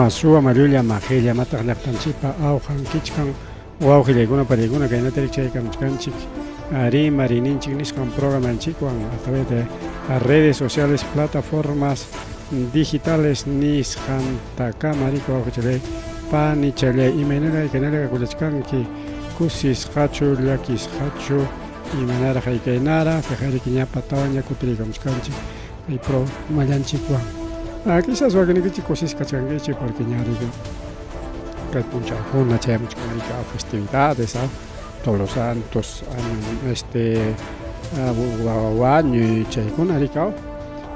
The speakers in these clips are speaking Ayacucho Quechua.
Ama suwa mallulla maqilla mataq llaqtanchikpa awqan kichkan wawqillaykuna pariykuna kaynata rikchaykamuchkanchik rimarininchik nisqan programanchikwan a través de redes sociales, plataformas digitales nisqantakama riki wawqichallay panichallay imaynalla kaynalla kakullachkanki kusisqachu llakisqachu imanaraq haykaynara fijariki ña patawaña kutiriykamuchkanchik kay programallanchikwan. Ah, quizás wakinnikichik kusisqa kachkankichik porque ña riki kay punchawkuna chayamuchkanriki festividades, ah, Todos los Santos, este wañuy chaykuna riki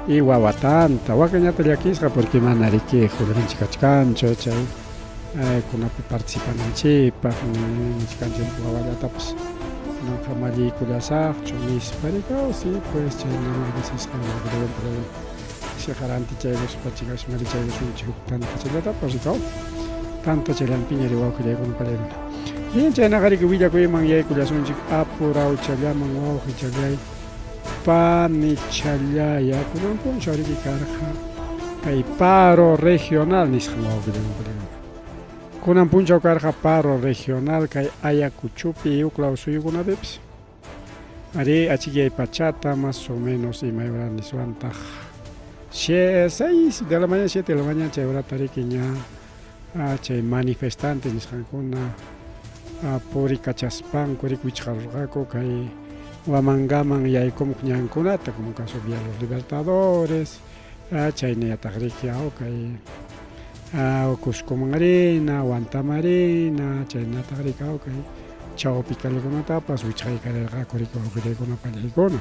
y wawatanta wakinñata llakisqa porque mana riki qullqinchik kachkanchu chay kunapi participananchikpaq nichkanchik wawallatapas kunanqa malliykullasaqchu nispa riki sí pues chaynama a vecesqa siqa rantichaykuspa chikaspa malichaykusunchik huk tantachallatapas riki tantachallanpiña ri wawqillaykuna palaykuna. Bien, chaynaqa riki willakuyman yaykullasunchik apurawchallaman wawqichallay panichallay kunan punchaw riki karqa kay paro regional nisqan wawqillaykuna palaykuna. Kunan punchaw karqa paro regional kay Ayacuchopi huklaw suyukunapipas. Arí, achikyay pachata más o menos imay hora niswantaq 6 de la mañana, 7 de la mañana chay horata riki ña chay manifestantes nisqankuna purikachaspanku riki wichqarurqaku kay Huamangaman yaykumuq ñankunata como caso Vía Los Libertadores chaynallataq riki kay Cuscoman rina, Huantaman rina chaynataq riki kay chawpi callekunatapas wichqaykarirqaku riki wawqillaykuna pallaykuna.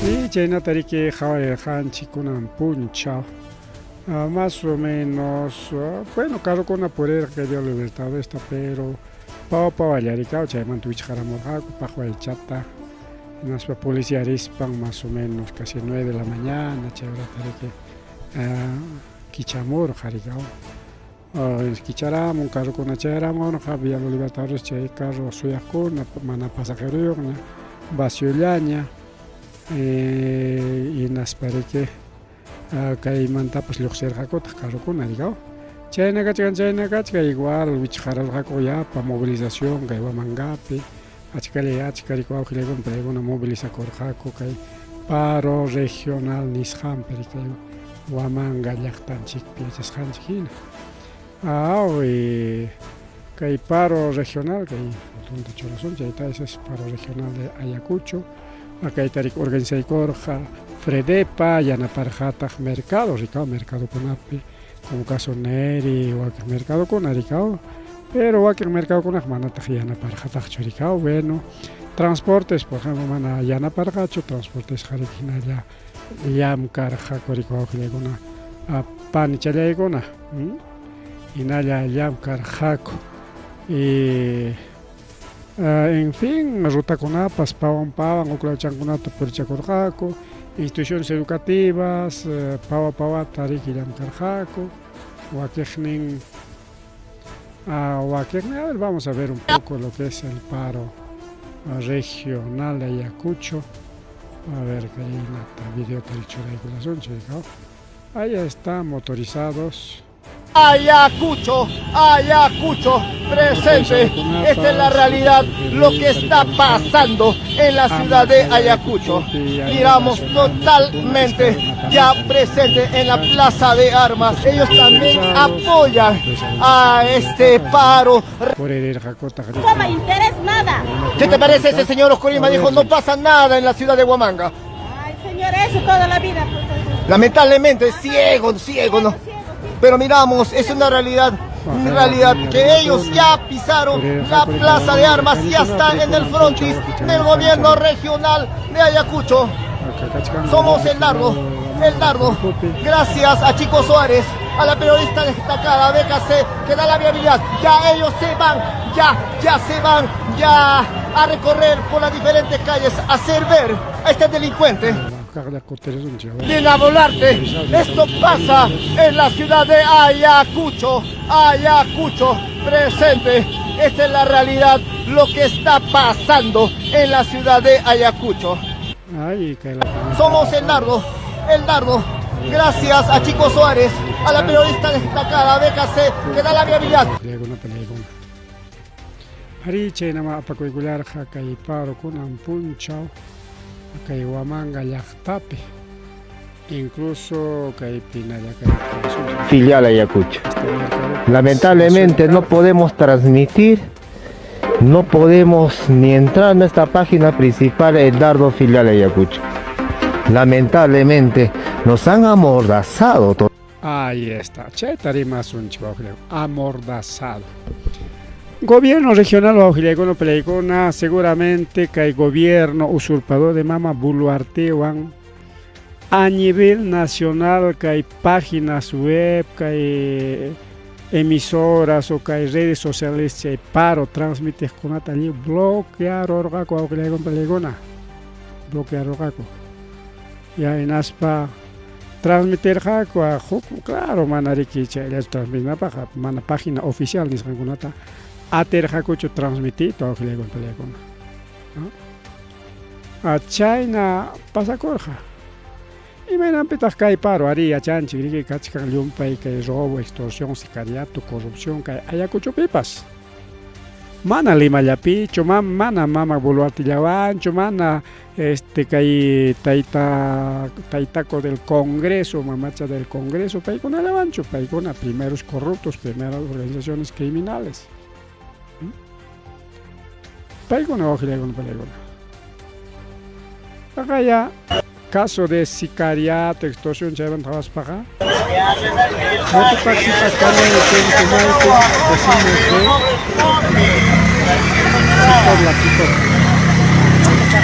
Y chaynata riki qhawarirqanchik kunan punchaw más o menos, bueno, carrokuna purirqa kay Vía Libertadoresta pero pawa pawalla riki chaymanta wichqaramurqaku paqwaychata hinaspa policía rispan más o menos casi 9 de la mañana chay horata riki kichamurqa riki kicharamun carrokuna chayaramurqa Vía Los Libertadores chay carro suyaqkuna mana pasajeroyuqña vaciollaña hinaspa riki kaymantapas lluqsirqakutaq carrokuna riki chayna kachkan chayna kachkan igual wichqarurqaku yapa movilización kay Huamangapi achkallay achka riki wawqillaykuna paykuna movilizakurqaku kay paro regional nisqanpi riki Huamanga llaqtanchikpi yachasqanchik hina. Kay paro regional kay fotonta churasun chayta ese es paro regional de Ayacucho kayta riki organizaykurqa Fredepa yanaparqataq mercado riki mercadokunapi como caso Neri wakin mercadokuna riki pero wakin mercadokunaqa manataq yanaparqataqchu riki bueno transportes por ejemplo mana yanaparqachu transportesqa riki hinalla llamkarqaku riki wawqillaykuna panichallaykuna hinalla llamkarqaku y en fin rutakunapas pawan pawan huklawchankunata purichakurqaku instituciones educativas pawa pawata riki llamkarqaku wakiqnin wakiqnin a ver vamos a ver un poco lo que es el paro regional de Ayacucho. A ver kaynata videota churaykullasunchik ahí está motorizados. Ayacucho, Ayacucho, presente. Esta es la realidad, lo que está pasando en la ciudad de Ayacucho. Miramos totalmente ya presente en la Plaza de Armas. Ellos también apoyan a este paro. Toma interés nada. ¿Qué te parece ese señor Oscorima? Dijo, no pasa nada en la ciudad de Huamanga. Ay, señor, eso toda la vida. Pues. Lamentablemente, ciego, ciego, ¿no? Pero miramos, es una realidad que ellos ya pisaron la Plaza de Armas, ya están en el frontis del gobierno regional de Ayacucho. Somos el Dardo, el Dardo. Gracias a Chico Suárez, a la periodista destacada BKC, que da la viabilidad. Ya ellos se van, ya, ya se van, ya a recorrer por las diferentes calles, a hacer ver a este delincuente. Lina Volarte, esto pasa en la ciudad de Ayacucho, Ayacucho, presente. Esta es la realidad, lo que está pasando en la ciudad de Ayacucho. Somos el Dardo, el Dardo. Gracias a Chico Suárez, a la periodista destacada BKC que da la viabilidad. Arí, chaynama apakuykullarqa kay paro kunan punchaw kay Huamanga llaqtapi. Incluso kay Filial Ayacucho. Lamentablemente no podemos transmitir, no podemos ni entrar en nuestra página principal El Dardo Filial Ayacucho. Lamentablemente nos han amordazado. Ahí está. Chayta rimasunchik amordazado. Gobierno regional wawqillaykuna palaykuna seguramente kay gobierno usurpador de mama Boluartewan a nivel nacional kay páginas web, kay emisoras o kay redes sociales chay paro transmitiqkunata allí bloquearurqaku wawqillaykuna palaykuna bloquearurqaku. Ya hinaspa transmitirqaku huk claro mana riki chayllachu transmitinapaq mana página oficial nisqankunata atirqakuchu transmitiyta wawqillaykuna palaykuna. Chayna pasakurqa. Imaynanpitaq kay paro arí yachanchik riki kachkan llumpay kay robo, extorsión, sicariato, corrupción kay Ayacuchopipas. Mana Limallapichu, mana mama Boluartellawanchu, mana este kay tayta taytaco del Congreso, mamacha del Congreso, paykunallawanchu, paykuna primeros corruptos, primeras organizaciones criminales. Paykuna wawqillaykuna palaykuna. Aqaya caso de sicariato, extorsión chaymanta qhawaspaqa mototaxipa kañay decimos de sector La Pitora.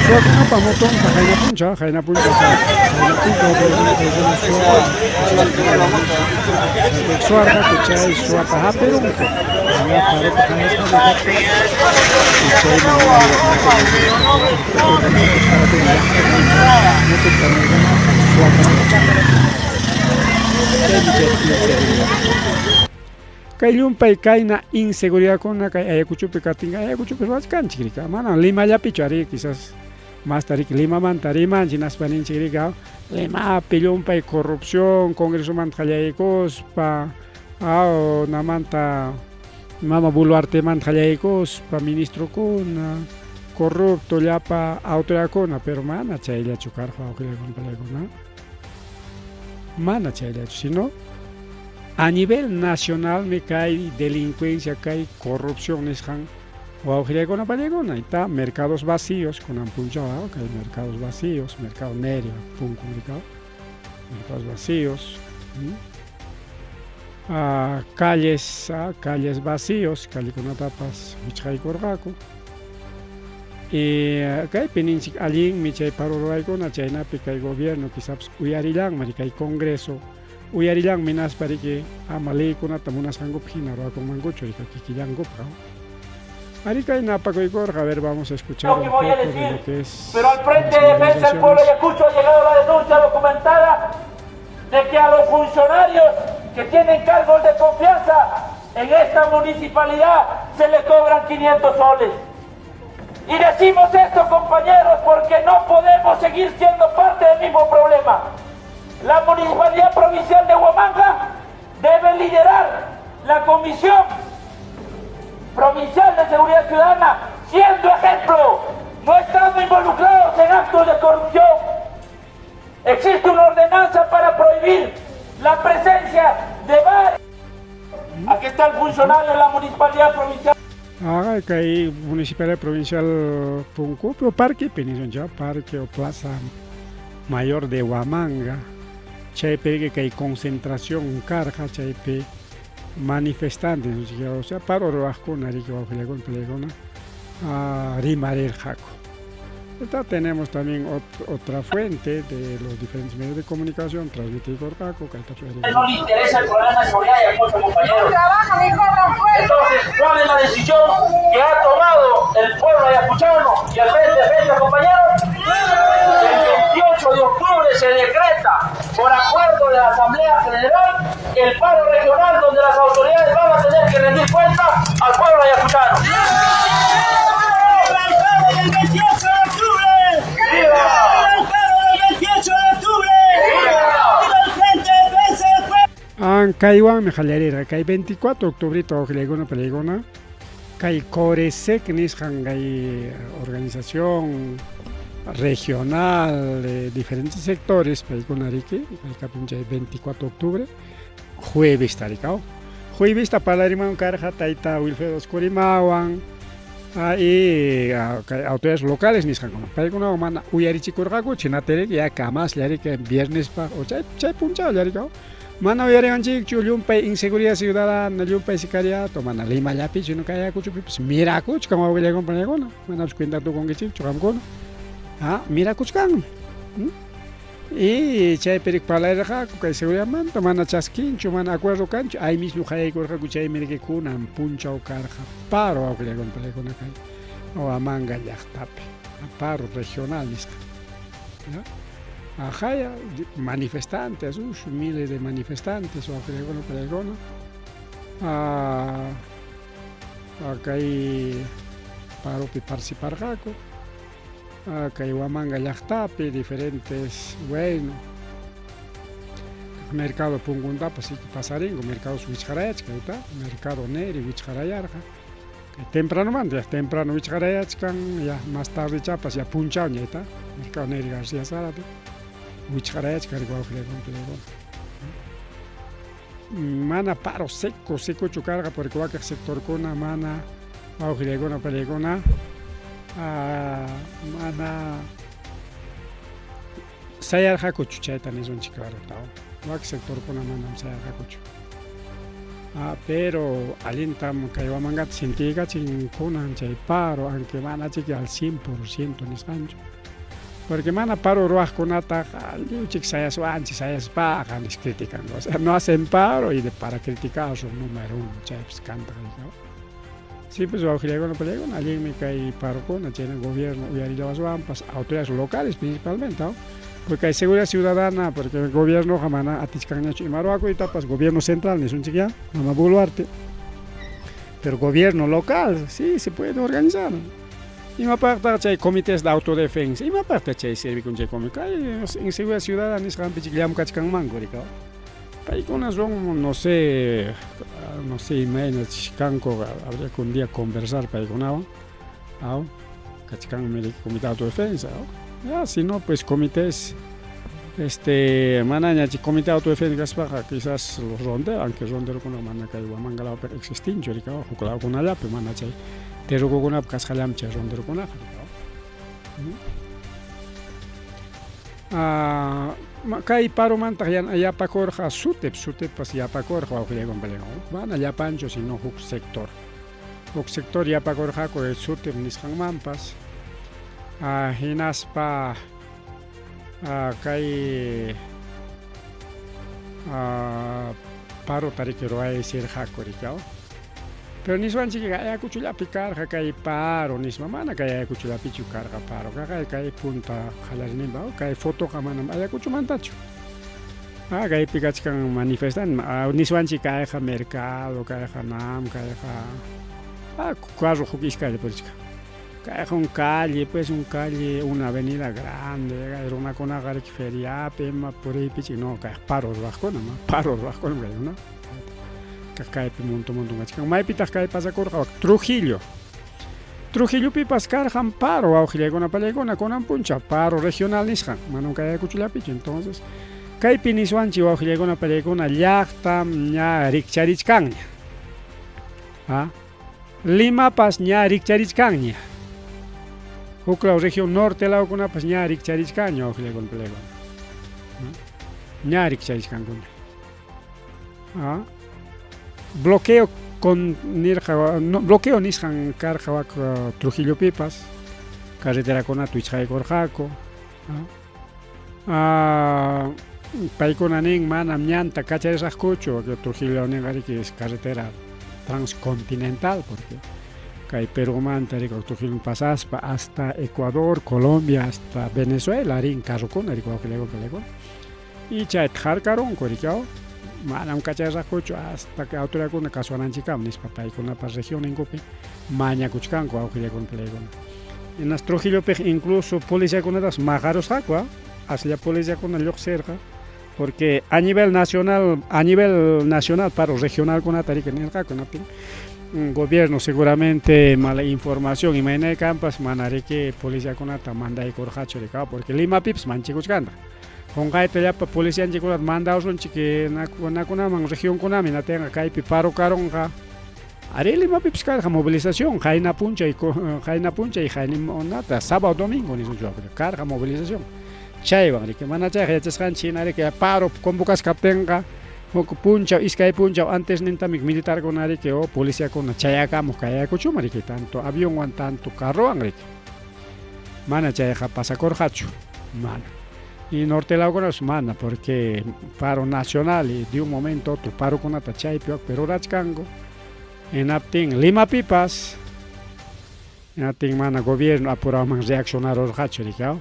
Suwakunapa motonta qayna punchaw, qayna punchaw, qayna punchaw suwarqaku chay suwata hapirunku. Ña parota qhawasqaku y chayman Kay llumpay kayna inseguridadkuna kay Ayacuchopi katinqa Ayacuchopi ruwachkanchik rika mana Limallapichu arí quizás masta riki Limamanta rimanchik hinaspa ninchik rika Limapi llumpay corrupción Congresomanta qallaykuspa aw namanta mama Boluartemanta qallaykuspa ministrokuna corrupto llapa autoridadkuna pero mana chayllachu karqa wawqillaykuna palaykuna mana chayllachu sino a nivel nacionalmi kay delincuencia kay corrupción nisqan wawqillaykuna palaykuna está mercados vacíos kunan punchaw kay mercados vacíos mercado negro punku mercado mercados vacíos calles calles vacíos callekunatapas wichqaykurqaku y kaypi ninchik allinmi chay paro ruraykuna chaynapi kay gobierno quizás uyarillanmi kay congreso uyarillanmi hinaspa riki ama leykunata munasqankupi hina ruwakunmankuchu rika kikillankupaq. Arí kayna apakuykurqa, a ver, vamos a escuchar Lo que un voy a poco de decir, lo que es pero al Frente de las Defensa del Pueblo movilizaciones. Ayacucho ha llegado la denuncia documentada de que a los funcionarios que tienen cargos de confianza en esta municipalidad se les cobran 500 soles. Y decimos esto, compañeros, porque no podemos seguir siendo parte del mismo problema. La Municipalidad Provincial de Huamanga debe liderar la Comisión Provincial de Seguridad Ciudadana, siendo ejemplo, no estando involucrados en actos de corrupción. Existe una ordenanza para prohibir la presencia de bares. Aquí está el funcionario de la Municipalidad Provincial. Ah, kay Municipalidad Provincial Punkupi o parque nisunchik parque o plaza mayor de Huamanga chaypi kay concentración karqa chaypi manifestantes o sea paro ruwaqkuna riki wawqillaykuna palaykuna rimarirqaku. Ahorita tenemos también otra fuente de los diferentes medios de comunicación transmitirqaku kayta No le interesa el problema de seguridad y acoso, compañeros. Trabajan y cobran fuerte. Entonces, ¿cuál es la decisión que ha tomado el pueblo ayacuchano y el Frente de Defensa, compañeros? El 28 de octubre se decreta, por acuerdo de la Asamblea General, el paro regional donde las autoridades van a tener que rendir cuenta al pueblo ayacuchano. ¡Viva el paro del 28 de octubre! ¡Viva! ¡Viva el paro del 28 de octubre! ¡Viva! ¡Viva el Frente de Defensa del Pueblo! Kaywanmi qallarirqa kay 24 de octubrita wawqillaykuna paniykuna kay Coresec nisqan kay organización regional de diferentes sectores paykuna riki paykapim chay 24 de octubre juevesta rikaw juevesta parlariman karqa tayta Wilfredo Oscurimawan y kay autoridades locales nisqankuna paykunawan mana uyarichikurqakuchu hinaptinriki ya kamaslla riki viernespaq o chay chay punchawlla rikaw mana uyariwanchikchu llumpay inseguridad ciudadana llumpay sicariato mana Limallapichu sino kay Ayacuchopipas mirakuchkan wawqillaykuna panaykuna manachus cuenta tukunkichikchu qamkuna mirakuchkanmi y chaypi riki parlarirqaku kay seguridadmanta mana chaskinchu mana acuerdo kanchu ahí mismo qayaykurqaku chaymi riki kunan punchaw karqa paro wawqillaykuna panaykuna kay Huamanga llaqtapi paro regional nisqa Ajaya manifestantes, ush, miles de manifestantes wawqillaykuna panaykuna kay paropi participarqaku kay Huamanga llaqtapi diferentes bueno mercado punkuntapas pasarinku mercados wichqarayachkan mercado Neri wichqarayarqa tempranomanta ya temprano wichqarayachkan ya más tarde chapas ya punchawña ta mercado Neri García Zárate wichqarayachkan wawqillaykuna mana paro seco secochu karqa porque wakiq sectorkuna mana wawqillaykuna panaykuna mana sayarqakuchu chayta nisunchik clarota wak sectorkuna manam sayarqakuchu pero allintam kay Huamangata sintiykachin kunan chay paro aunque mana chiki al 100% nisqanchu porque mana paro ruwaqkunataqa lliwchik sayaswanchik sayaspaqa nis criticanku o sea no hacen paro y de para criticar son número uno chaypis kantaq Sí, pues wawqillaykuna panaykuna allinmi kay parokuna chayna gobierno uyarillawaswanpas autoridades locales principalmente ¿no? Porque hay seguridad ciudadana porque el gobiernoqa mana atichkanñachu ima ruwakuytapas gobierno central nisunchik ya mama Boluarte pero gobierno local sí se puede organizar imapaqtaq chay comités de autodefensa imapaqtaq chay servikun chay comité kay inseguridad ciudadana nisqanpichik llamkachkanmanku rika paykuna son no sé no sé imayna kanku habría que un día conversar paykunawan aw kachkanmi riki comité de autodefensa ya si no pues comités este manaña chay comité de autodefensa kaspaqa quizás los ronderos aunque ronderokuna mana kay Huamanga lawpiqa existinchu riki huk lawkunallapi mana chay terrukukunapi kasqallanmi chay ronderokunaqa kay paromantaq yapakurqa SUTEP SUTEPpas yapakurqa wawqillaykuna panaykuna mana llapanchu sino huk sector huk sector yapakurqaku SUTEP nisqanmanpas hinaspa kay parota riki ruwaysirqaku riki pero niswanchik Ayacuchollapi karqa kay paro nispa mana kay Ayacuchollapichu karqa paro kay kay punta qallariyninpa kay fotoqa manam Ayacuchomantachu kaypi kachkan manifestan niswanchik kayqa mercado kayqa nam kayqa carro huk iskaylla purichkan kayqa un calle pues un calle una avenida grande kay runakunaqa riki feriapi ima puriypichik no kay paro ruwaqkuna paro ruwaqkuna kaykuna kaypi monton monton kachkan maypitaq kay pasakurqa Trujillo Trujillopipas karqan paro wawqillaykuna panaykuna kunan punchaw paro regional nisqan manam kay Ayacuchollapichu entonces kaypi niswanchik wawqillaykuna panaykuna llaqtam ña rikcharichkanña Limapas ña rikcharichkanña huklaw región norte lawkunapas ña rikcharichkanña wawqillaykuna panaykuna ña rikcharichkankuna bloqueo con nirqa no, bloqueo nisqan karqa wak Trujillopipas carreterakunata wichqaykurqaku paykuna nin manam ñanta kacharisaqkuchu Trujillo ninqa riki es carretera transcontinental porque kay Perumanta riki Trujillo pasaspa hasta Ecuador, Colombia, hasta Venezuela rin carrokuna riki wawqillaykuna y chayta harkarunku riki manam kacharisaqkuchu hasta que autoridadkuna kasuwananchikkama nispa paykunapa regionninkupi mañakuchkanku wawqillaykuna panaykuna hinas Trujillopiqa incluso policiakunatapas maqarusqaku aslla policiakuna lluqsirqa. Porque a nivel nacional, a nivel nacional paro regionalkunata riki nirqaku, hinaptin gobierno seguramente mala información imaynay kanpas mana riki policiakunata mandaykurqachu rikaw, porque Limapipas manchikuchkantaq. Qunqayta llapa policianchikkunata mandawsunchik nakunaman regionkunaman, hinaptinqa kaypi paro karunqa. Arí, Limapipas karqa movilización, qayna punchay, qayna punchay, qayna sábado, domingo nisunchik, karqa movilización. Chaywan riki, mana chayqa yachasqanchik hina riki paro convocasqa kaptinqa huk punchaw, iskay punchaw antesnintamik militarkuna riki o policiakuna chayakamuq kay Ayacuchoman riki, tanto avionwan tanto carrowan riki. Mana chayqa pasakurqachu, mana. Y norte lawkunapas mana, porque paro nacional y de un momento a otro parokunata chaypi wakpi rurachkanku. Hinaptin Limapipas, hinaptin mana gobierno apurawman reaccionarurqachu riki, aw.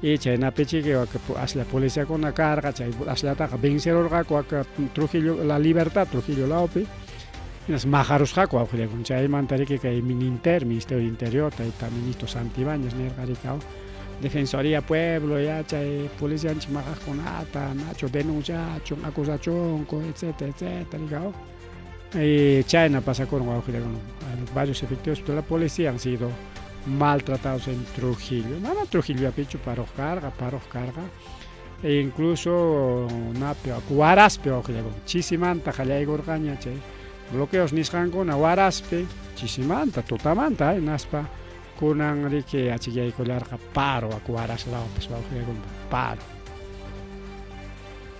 Y chaynapichiki wak aslla policiakuna karqa, chay asllataqa vencerurqaku wak Trujillo, La Libertad, Trujillo lawpi. Hinas maqarusqaku wawqillakuna. Chaymanta riki kay Mininter, Ministerio del Interior, tayta ministro Santibáñez nirqa riki, aw. Defensoría Pueblo, ya chay policianchik maqaqkunata, nachu denunciachun, acusachunku, etcétera, etcétera, riki, aw. Y chayna pasakurun wawqillakuna. Varios efectivos de la policía han sido maltratados en Trujillo. Mana Trujillopichu paroq karqa, paroq karqa. E incluso napi Huarazpi wawqillakuna. Chisimanta qallaykurqaña chay bloqueos nisqankuna Huarazpi, chisimanta, tutamanta, hinaspa kunan riki achikyaykullarqa paro Huaraz lawpas wawqillakuna, paro.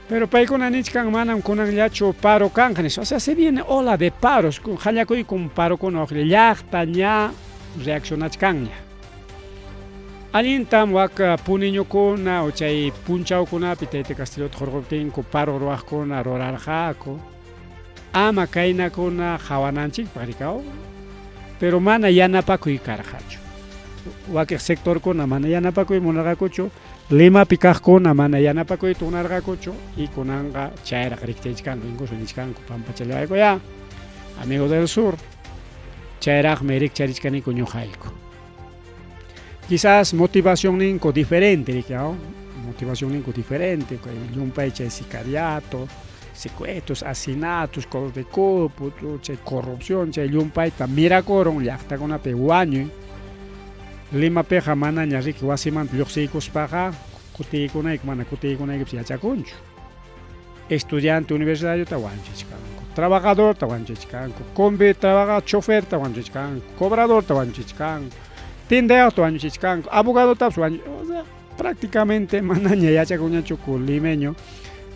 Pero paykuna nichkan manam kunanllachu paro kanqa nispa. O sea, se viene ola de paros, qallakuykun parokuna wawqilla, llaqta ña reaccionachkanña. Allintam wak puniñukuna o chay punchawkunapi tayta Castillota hurquptinku paro ruwaqkuna rurarqaku. Ama kaynakuna qawananchikpaq rikaw, pero mana yanapakuy karqachu. Wakiq sectorkuna mana yanapakuy munarqakuchu, Limapi kaqkuna mana yanapakuyta munarqakuchu, y kunanqa chayraq rikchaychkanku, incluso nichkanku pampachallawayku ya, amigo del sur, chayraqmi rikcharichkaniku ñuqayku. Quizás motivacionninku diferente, riki, aw? Motivacionninku diferente, kay llumpay chay sicariato, secuestros, asesinatos, de cupo, chay corrupción, chay llumpayta mirakurun llaqtakunapi wañuy. Limapiqa manaña riki wasimanta lluqsiykuspaqa kutiykunayku, mana kutiykunaykipas yachakunchu. Estudiante universitariota wañuchichkanku, trabajadorta wañuchichkanku, combi trabajador choferta wañuchichkanku, cobradorta wañuchichkanku, tendayuqta wañuchichkanku, abogadotapas wañu, o sea, prácticamente manaña yachakunñachu ku limeño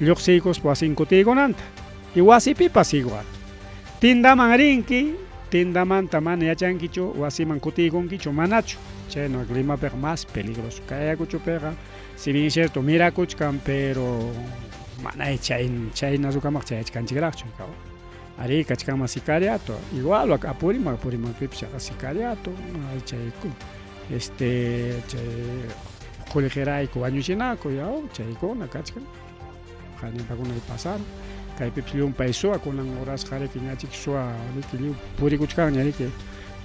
lluqsiykuspa wasin kutiykunanta. Y wasipipas igual. Tindaman rinki, tindamanta mana yachankichu, wasiman kutiykunkichu, manachu. Chayna Limapiqa más peligroso. Kay Ayacuchopiqa, si bien es cierto, mirakuchkan, pero mana chay chaynasukamaq chayachkanchikraqchu. Arí, kachkanman sicariato. Igual Apurimac, Apurimacpipas chaqa sicariato, chay chay qullqirayku wañuchinaku, yaw, chaykuna kachkan. Qanimpakuna pasaron. Kaypipas llumpay suwa kunan horasqa riki ñachik suwa riki lliw purikuchkanña riki.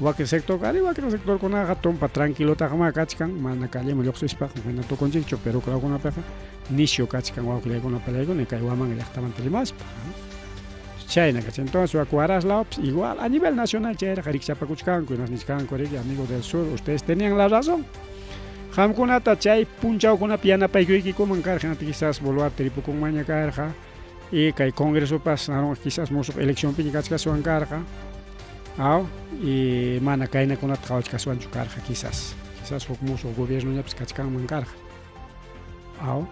Wakin sector, ari wakin sectorkunaqa tumpa tranquilotaqmá kachkan, mana calleman lluqsispaqa mana tukunchikchu, pero lawkunapiqa nisyu kachkan wawqillaykuna palaykuna kay Huamanga llaqtamanta rimaspa. Chayna kachkan. Entonces wak Huaraz lawpas igual a nivel nacional chayraqa rikchapakuchkanku, hinas nichkanku riki amigos del sur, ustedes tenían la razón. Qamkunata chay punchawkunapi yanapaykuykikunman karqa, hinaptin quizás Boluarte ripukunmanña karqa y kay congresopas quizás musuq eleccionpiña kachkaswan karqa. Aw, y mana kaynakunata qawachkaswanchu karqa quizás. Quizás huk musuq gobiernoñapas kachkanman karqa. Aw.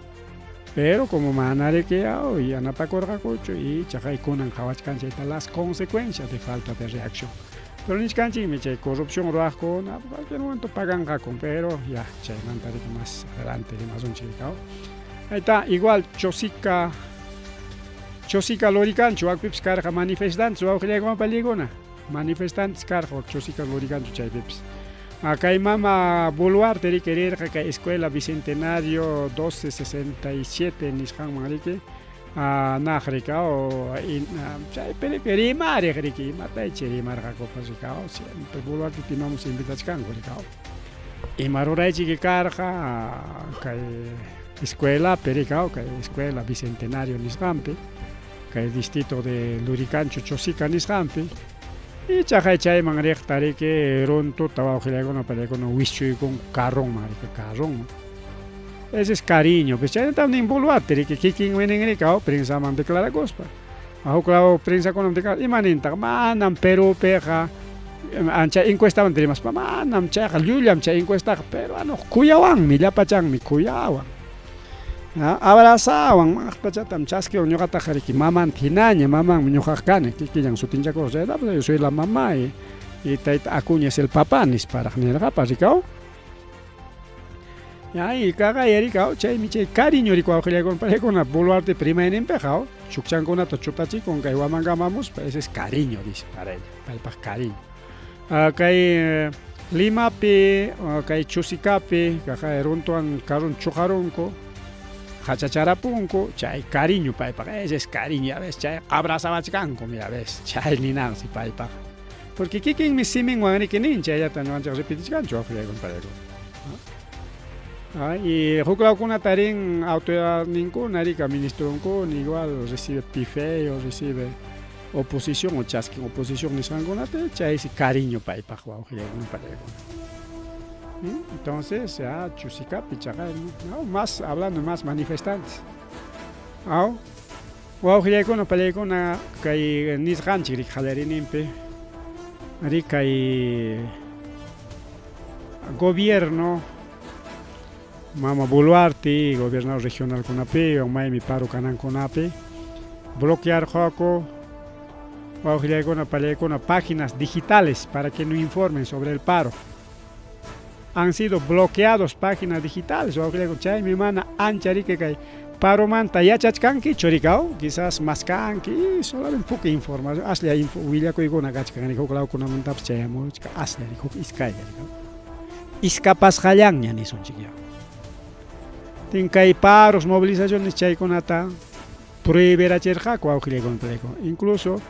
Pero como mana riki aw yanapakurqakuchu y chaqay kunan qawachkan chayta las consecuencias de falta de reacción. Pero nichkanchikmi chay corrupción ruwaqkuna cualquier momento paganqaku, pero ya chaymanta riki más adelante rimasunchik aw. Ahí está, igual Chosica, Chosica Lurikancho, wakpipas karqa manifestantes wawqillaykuna pallikuna, manifestantes karqa wak Chosica Lurikancho chaypipas. Kay mama Boluarte riki rirqa kay Escuela Bicentenario 1267 nisqanman riki, naq riki aw, chaypi riki rimariq riki, imataychi rimarqakupas riki aw, siempre Boluarte imamos invitachkanku riki aw. Ima ruraychiki karqa kay Escuelapi rikaw kay Escuela Bicentenario nisqanpi, kay distrito de Luricancho Chosica nisqanpi, ichaqa chayman riqta riki runtuta wawqillaykuna pallaykuna wischuykunku carronman riki carronman. Ese es cariño, pues chaynatam nin Boluarte riki kikinmi nin rikaw prensaman declarakuspa. Huk law prensakunam declara ima nintaq manam Perúpiqa ancha encuestamanta rimaspa manam chayqa llullam chay encuestaqa peruanoq kuyawanmi llapachanmi kuyawan. Abrazawan maqtachatam chaskiwan ñuqataqa riki mamanta hinaña mamanmi ñuqaqa kani kikillan sutinchakurqa chaytapas yo soy la mamá y, y tayta Acuña es el papá nisparaq nirqapas rikaw. Ay, kaqay rikaw chaymi chay cariño rikuw wawqillaykuna paykuna Boluarte rimayninpiqa chukchankunata chutachikun kay Huamangamamuspa ese es cariño dice para ella paypaq cariño. Kay Limapi kay Chusikapi kaqay runtuwan carron chuqarunku qachacharapunku chay cariño paypaq ese es cariño ya ves chay abrazawachkankum ya ves chay ninansi paypaq porque kikinmi siminwan riki nin chayllata ñuqanchik repetichkanchik wawqillaykuna paykuna. Y huk lawkunata rin autoridadninkuna rika ministronkuna igual recibe pifeo recibe oposición o chaskin oposición nisqankunata chaysi cariño paypaq wawqillaykuna pallaykuna. Entonces ya Chusikapi chaqay no más hablando más manifestantes. Aw wawqillaykuna pallaykuna kay nisqanchik rik qallariyninpi rik kay gobierno Mama Boluarte gobernador regionalkunapiwan maymi paro kanankunapi bloquearqaku wawqillaykuna pallaykuna páginas digitales para que no informen sobre el paro. Han sido bloqueados páginas digitales wawqillaykuna chaymi mana ancha riki kay paromanta yachachkankichu rikaw quizás maskanki y solamente poca información aslla willakuykuna kachkan huk lawkunamantapas chayamuchkan aslla huk iskaylla rikaw iskapasqallanña nisunchik ya. Tin kay paros movilizaciones chaykunata prohibirachirqaku wawqillaykuna pallaykuna incluso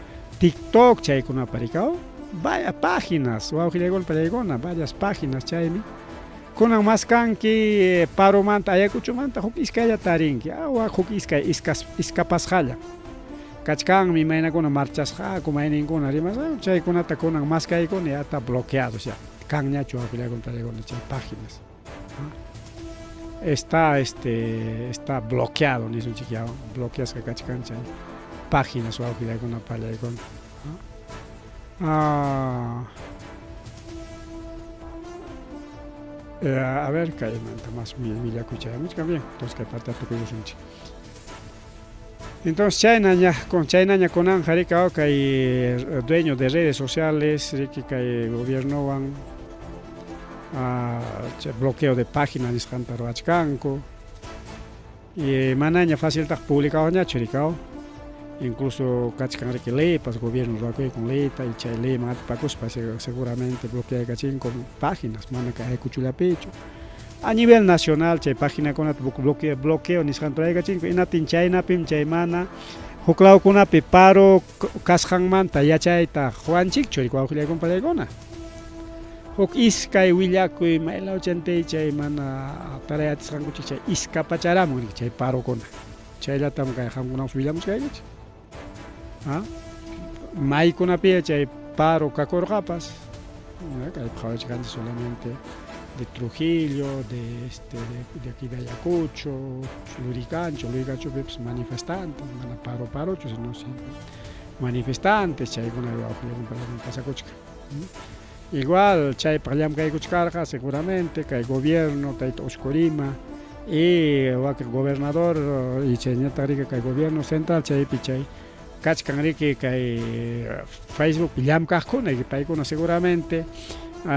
TikTok chaykunapa rikaw vaya páginas wawqillaykuna pallaykuna varias páginas chaymi kunan maskanki paromanta Ayacuchomanta huk iskaylla tarinki awa huk iskay iskapasqalla kachkanmi imaynakuna marchasqaku mayninkuna rimasqaku chaykunata kunan maskaykuna ya está bloqueados ya kanñachu wawqillaykuna pallaykuna chay páginas. Está este está bloqueado nisunchik ya bloqueasqa kachkan chay páginas wawqillaykuna pallaykuna. A ver kaymanta más willakuy chayamuchkan bien entonces kay partita tukuyusunchik. Entonces chaynaña con chaynaña kunanja rikaw kay dueño de redes sociales riki kay gobiernowan chay bloqueo de página nisqanta ruwachkanku y manaña faciltaqa publicawaqñachu rikaw incluso kachkan riki leypas gobierno ruwakuykun leyta y chay leyman atipakuspa seguramente bloqueaykachinku páginas mana kay Ayacuchollapichu a nivel nacional chay paginakunata bloqueo bloqueo nisqanta ruraykachinku hinaptin chaynapim chay mana huk lawkunapi paro kasqanmanta yachayta quwanchikchu riki wawqillaykuna pallaykuna. Huk iskay willakuy maylawchantay chay mana taray atisqankuchik chay iskapacharamun riki chay parokuna chayllatam kay qamkunapas willamuchkaykichik. Maykunapiya chay paro kakurqapas kaypi qhawachkanchik solamente de Trujillo, de este de aquí de Ayacucho, Lurigancho, Luriganchopipas manifestantes, mana paro parochu sino manifestantes chaykuna wawqillaykuna pasakuchkan. Igual chaypaq llamkaykuchkarqa seguramente kay gobierno tayta Oscorima y wakin gobernador y chaynataq riki kay gobierno central chaypi chay kachkan riki kay Facebook llamkaqkuna paykuna seguramente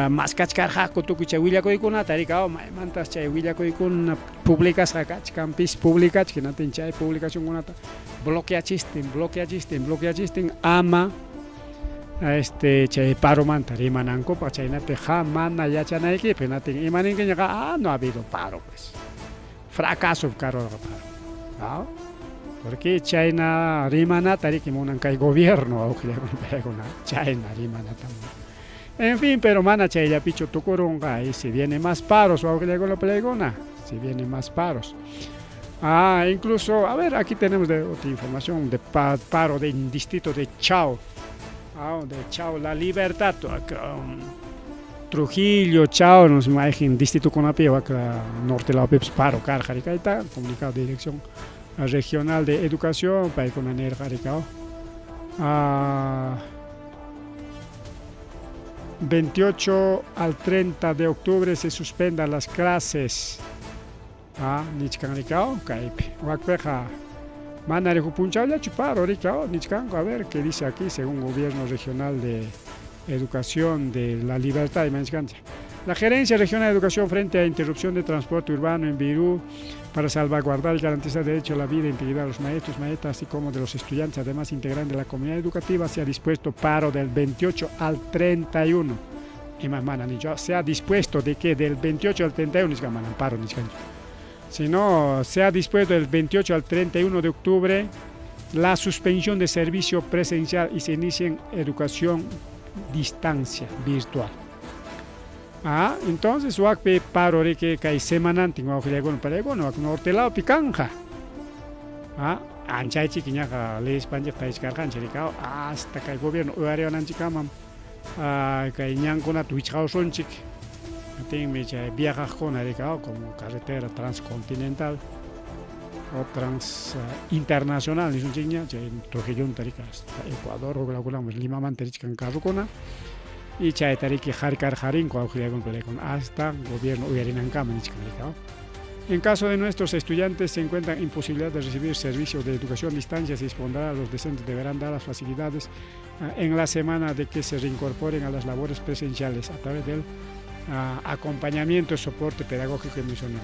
maskachkarqaku tukuy chay willakuykunata riki maymantas chay willakuykuna publicasqa kachkan pis publicachkan hinaptin chay publicacionkunata bloqueachistin bloqueachistin bloqueachistin ama este chay paromanta rimanankupaq chaynapi qa mana yachanaykipaq hinaptin imaninkiña qa no ha habido paro pues fracaso karurqa paro. Porque chayna rimanata riki munan kay gobierno wawqillaykuna paykuna chayna rimanata munan. En fin, pero mana chayllapichu tukurunqa y si viene más paros wawqillaykuna pallaykuna, si viene más paros. Ah, incluso, a ver, aquí tenemos de otra información de paro del distrito de Chao. Ah, de Chao, La Libertad. Acá, Trujillo, Chao, nos imaginen, distrito Conapi, acá norte la paro, karqa, está, comunicado de Dirección Regional de Educación, paykuna nirqa, ah, 28 al 30 de octubre se suspendan las clases. Ah, nichkan rikao, kaypi. Wakpiqa mana huk punchawllachu paro rikao, nichkanku. A ver qué dice aquí según Gobierno Regional de Educación de La Libertad y Manchkancha. La Gerencia Regional de Educación frente a interrupción de transporte urbano en Virú para salvaguardar y garantizar el derecho a la vida e integridad de los maestros, maestras, así como de los estudiantes, además integrantes de la comunidad educativa, se ha dispuesto paro del 28 al 31. Y más mana, se ha dispuesto de que del 28 al 31 es paro, sino se ha dispuesto del 28 al 31 de octubre la suspensión de servicio presencial y se inicia en educación distancia virtual. Ah, entonces wakpi paro riki kay semanantin wawqillaykuna palaykuna wak norte lawpi kanja. Ah, anchaychik ñaqa leespanchik tarichkarqanchik rikaw hasta kay gobierno uyariwananchikkamam kay ñankunata wichqawsunchik. Atinmi chay viajaqkuna rikaw como carretera transcontinental o trans internacional nisunchikña chay Trujillonta rika hasta Ecuador huklakunaman Limamanta richkan carrokuna y chayta riki harkarqarinku wawqillaykuna hasta gobierno uyarinankama nichkan rikaw. En caso de nuestros estudiantes se encuentran imposibilidad de recibir servicios de educación a distancia, se dispondrá a los docentes deberán dar las facilidades en la semana de que se reincorporen a las labores presenciales a través del acompañamiento y soporte pedagógico y emocional.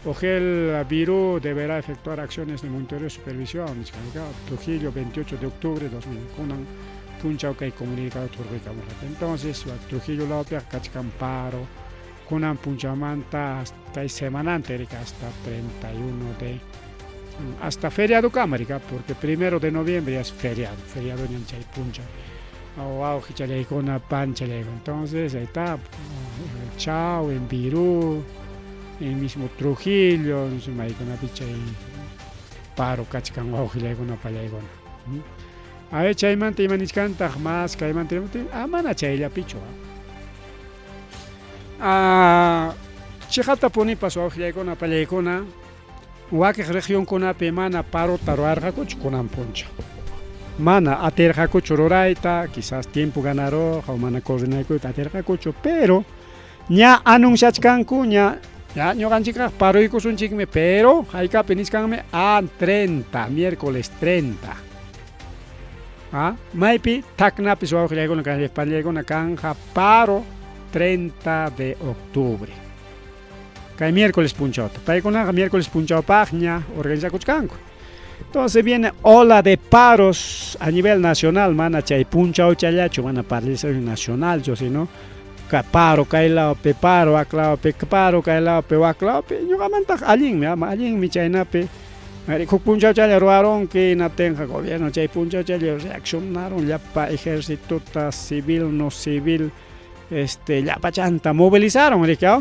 Ojel Virú deberá efectuar acciones de monitoreo y supervisión. Trujillo, 28 de octubre de 2000. Kunan punchaw kay comunicado. Entonces, Trujillo lawpi kachkan paro kunan punchawmanta hasta semanante hasta 31 de hasta feriado kama, porque 1 de noviembre ya es feriado, feriado chay punchaw. Wawqichallaykuna panchallaykuna. Entonces, ahí está, en Chao, en Virú, en mismo Trujillo, maykunapi chay paro kachkan wawqillaykuna pallaykuna. A ver, chaymanta ima nichkantaq mas kaymanta mana chayllapichu. Chiqatapunipas wawqillaykuna pallaykuna wakiq regionkunapi mana parota ruwarqakuchu kunan punchaw. Mana atirqakuchu rurayta, quizás tiempo ganarurqa o mana coordinaykuyta atirqakuchu, pero ña anunciachkanku ña ya ñuqanchikqa paruykusunchikmi, pero haykapi nichkanmi a 30, miércoles 30. Ah, maypi Tacnapis wawqillaykuna pallaykuna kanja paro 30 de octubre. Kay miércoles punchawta. Paykunaqa miércoles punchawpaqña organizakuchkanku. Entonces viene ola de paros a nivel nacional, mana chay punchawchallachu, mana paralización nacional, yo sino paro kay lawpi, paro wak lawpi, paro kay lawpi, wak lawpi, ñuqamantaq allinmi, ama allinmi chaynapi. Huk punchawchalla ruwarunki, hinaptinqa gobierno chay punchawchalla reaccionaron llapa ejércitota civil, no civil, llapachanta movilizaron, rikaw.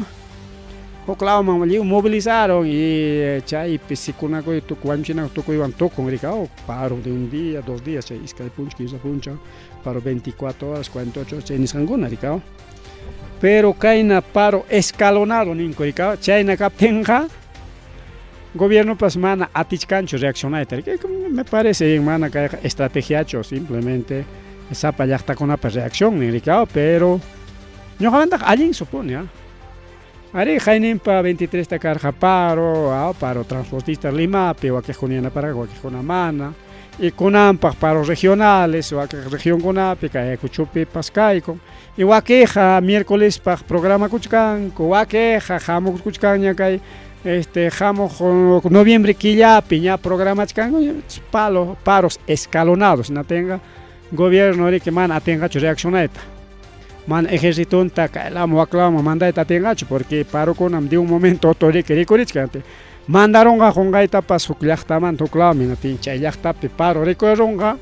Huk lawman lliw movilizaron y chaypi sikunakuy tukuy wañuchinakuy tukuywan tukun rikaw, paro de un día, 2 días, chay iskay punchaw, kimsa punchaw, paro 24 horas, 48 horas, chay nisqankuna rikaw. Pero kayna paro escalonado ninku rikaw, chayna kaptinqa gobierno pas mana atichkanchu reaccionayta, me parece bien mana kayqa estrategiachu simplemente sapa llaqtakunapa reacción rikaw, pero ñuqamantaqa allin supone, ¿ah? Ari hayninpa 23 ta karqa paro, paro transportista Limapi, wakiqkuna yanaparqa, wakiqkuna mana, y kunanpaq paros regionales, wakiq regionkunapi, kay Ayacuchopipas kayku, y wakiqa miércolespaq programakuchkanku, wakiqa hamukuchkanña kay hamuq noviembre killapi ña programachkanku, palo, paros escalonados, hinatinqa gobierno riki mana atinqachu reaccionayta. Mana ejércitonta kaylaman waklaman mandayta atinqachu porque parokunam de un momento otro riki rikurichkan. Mandarunqa qunqaytapas huk llaqtamanta huk lawman hinatin chay llaqtapi paro rikurirunqa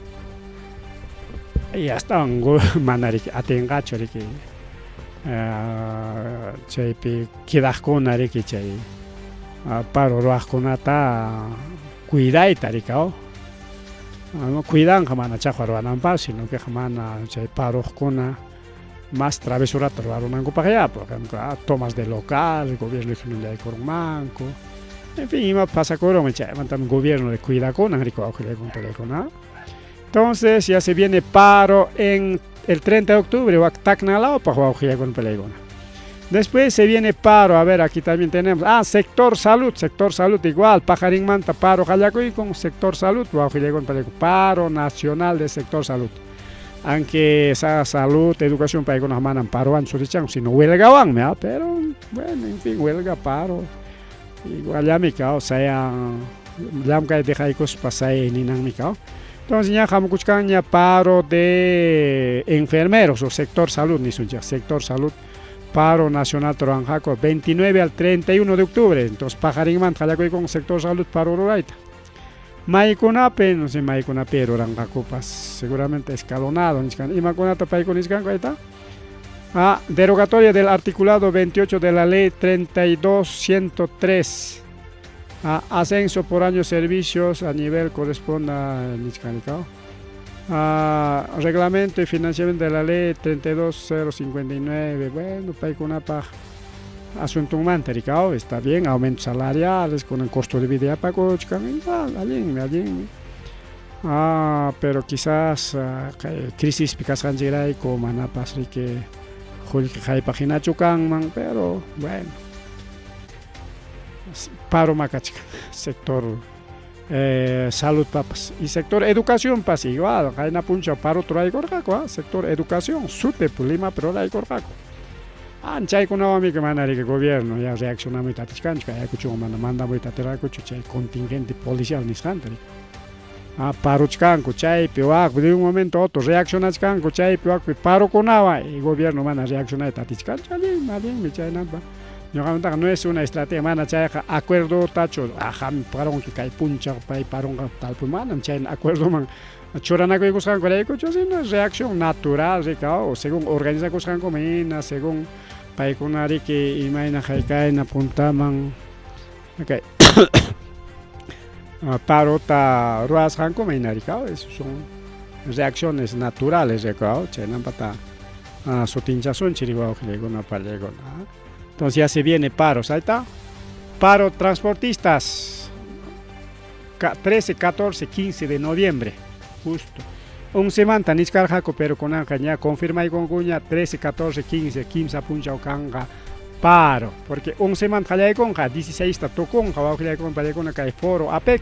y astawan mana riki atinqachu riki chaypi quedaqkuna riki chay Paro ruwaqkunata cuidayta rikaw. Cuidanqa mana chaqwa ruwananpaq, sino que mana chay paroqkuna más travesurata ruwarunankupaqyá, por ejemplo, tomas de local, gobierno yaykurunmanku. En fin, ima pasakurunmi chaymantam gobierno de cuidakunan rikuw peleakuna. Entonces ya se viene paro en el 30 de octubre, Tacna lawpaq wawqillakuna peleakuna. Después se viene paro, a ver, aquí también tenemos, sector salud igual, paqarinmanta paro con sector salud, wawqillakuna peleakuna, paro nacional de sector salud. Aunque esa salud, educación, paykuna manam parowan surichan, sino huelgawanmi, pero bueno, en fin, huelga, paro, igual ya mi o sea, llamkay dejaykuspa say ninanmi kao. Entonces ya hamukuchkanña paro de enfermeros o sector salud, nisunchik, sector salud, paro nacional ruranqaku 29 al 31 de octubre. Entonces paqarinmanta qallakuykun sector salud paro rurayta. Maykunapi, no sé, maykunapi ruranqakupas, seguramente escalonado, nichkan, imakunata paykuna nichkanku ahí está. Derogatoria del articulado 28 de la ley 32.103. Ascenso por años servicios a nivel corresponda nichkanikao. Reglamento y financiamiento de la ley 32.059. Bueno, paykunapaq asuntunmanta rikao, está bien, aumentos salariales con el costo de vida yapakuchkan, igual, allinmi, allinmi. Pero quizás crisis kasqanchikrayku manapas riki qullqi haypaq hinachu kanman, pero bueno, paro makachkan sector salud papas y sector educación pas igual, qayna punchaw paro ruraykurqaku, sector educación, SUTEP Limapi ruraykurqaku. Chaykunawanmi mana riki gobierno ya reaccionamuyta atichkanchu, kay Ayacuchowan mana mandamuyta atirqakuchu chay contingente policial nisqanta. Paruchkanku chaypi wakpi, de un momento a otro reaccionachkanku chaypi wakpi parokunawan y gobierno mana reaccionayta atichkanchu, allinmi, allinmi chaynampa. Ñuqamantaqa no es una estrategia, mana chayqa acuerdotachu, qam parunki kay punchaw, pay parunqa tal, manam chayna acuerdoman churanakuykusqankuraykuchu, sino reacción natural rika, o según organizakusqankuman hina, según paykuna riki imayna haykayna puntaman kay parota ruwasqankuman hina rika, esos son reacciones naturales rika, chaynampata sutinchasunchik wawqillaykuna pallaykuna. Entonces ya se viene paros, ahí está. Paro transportistas, 13, 14, 15 de noviembre, justo. Once manta nichkarqaku, pero kunanqa ña confirmaykunkuña 13, 14, 15, kimsa punchaw kanqa paro, porque 11 manta qallaykunqa, 16 ta tukunqa wawqillaykuna pallaykuna kay foro APEC.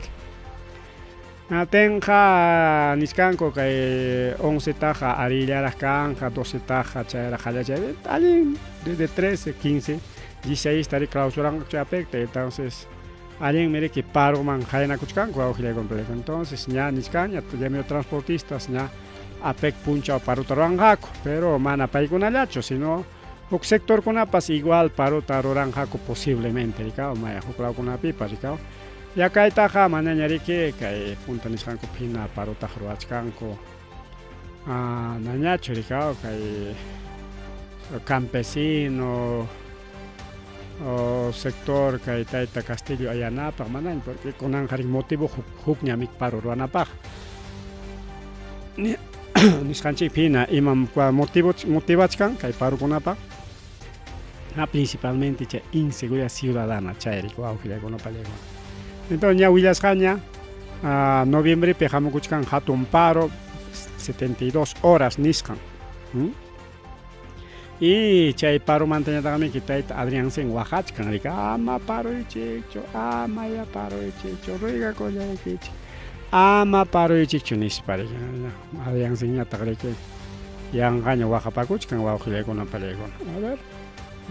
Atenqa nichkanku kay 11 taqa arillaraq kanqa, 12 taqa chayraq qallachay, allin desde 13, 15, 16 tari clausuranqa chay APEC, entonces allinmi riki paroman qaynakuchkanku wawqillaykuna. Entonces ña nichkanña gremio transportistas ña APEC punchaw parota ruranqaku, pero mana paykunallachu, sino huk sectorkunapas igual parota ruranqaku posiblemente rikaw, maya huk lawkunapipas rikaw. Ya kaytaqa manaña riki kay punta nisqankupi hina parotaqa ruwachkanku nañachu rikaw kay campesino o sector kay tayta Castillo ayanapaq manaña, porque kunanqa motivo hukñami paro ruwanapaq. Nisqanchikpi hina imam motivo motivachkan kay parokunapaq, principalmente chay inseguridad ciudadana chayri wawqillaykuna pallaykuna. Entonces ña willasqaña noviembrepi hamukuchkan hatun paro 72 horas nisqan. Y chay paromantañataqmi tayta Adrianzen waqachkan rika, ama paruychikchu, ama ya paruychikchu, ruegakullaykichik, ama paruychikchu nispa riki. Adrianzenñataq riki yanqaña waqapakuchkan wawqillaykuna pallaykuna. A ver,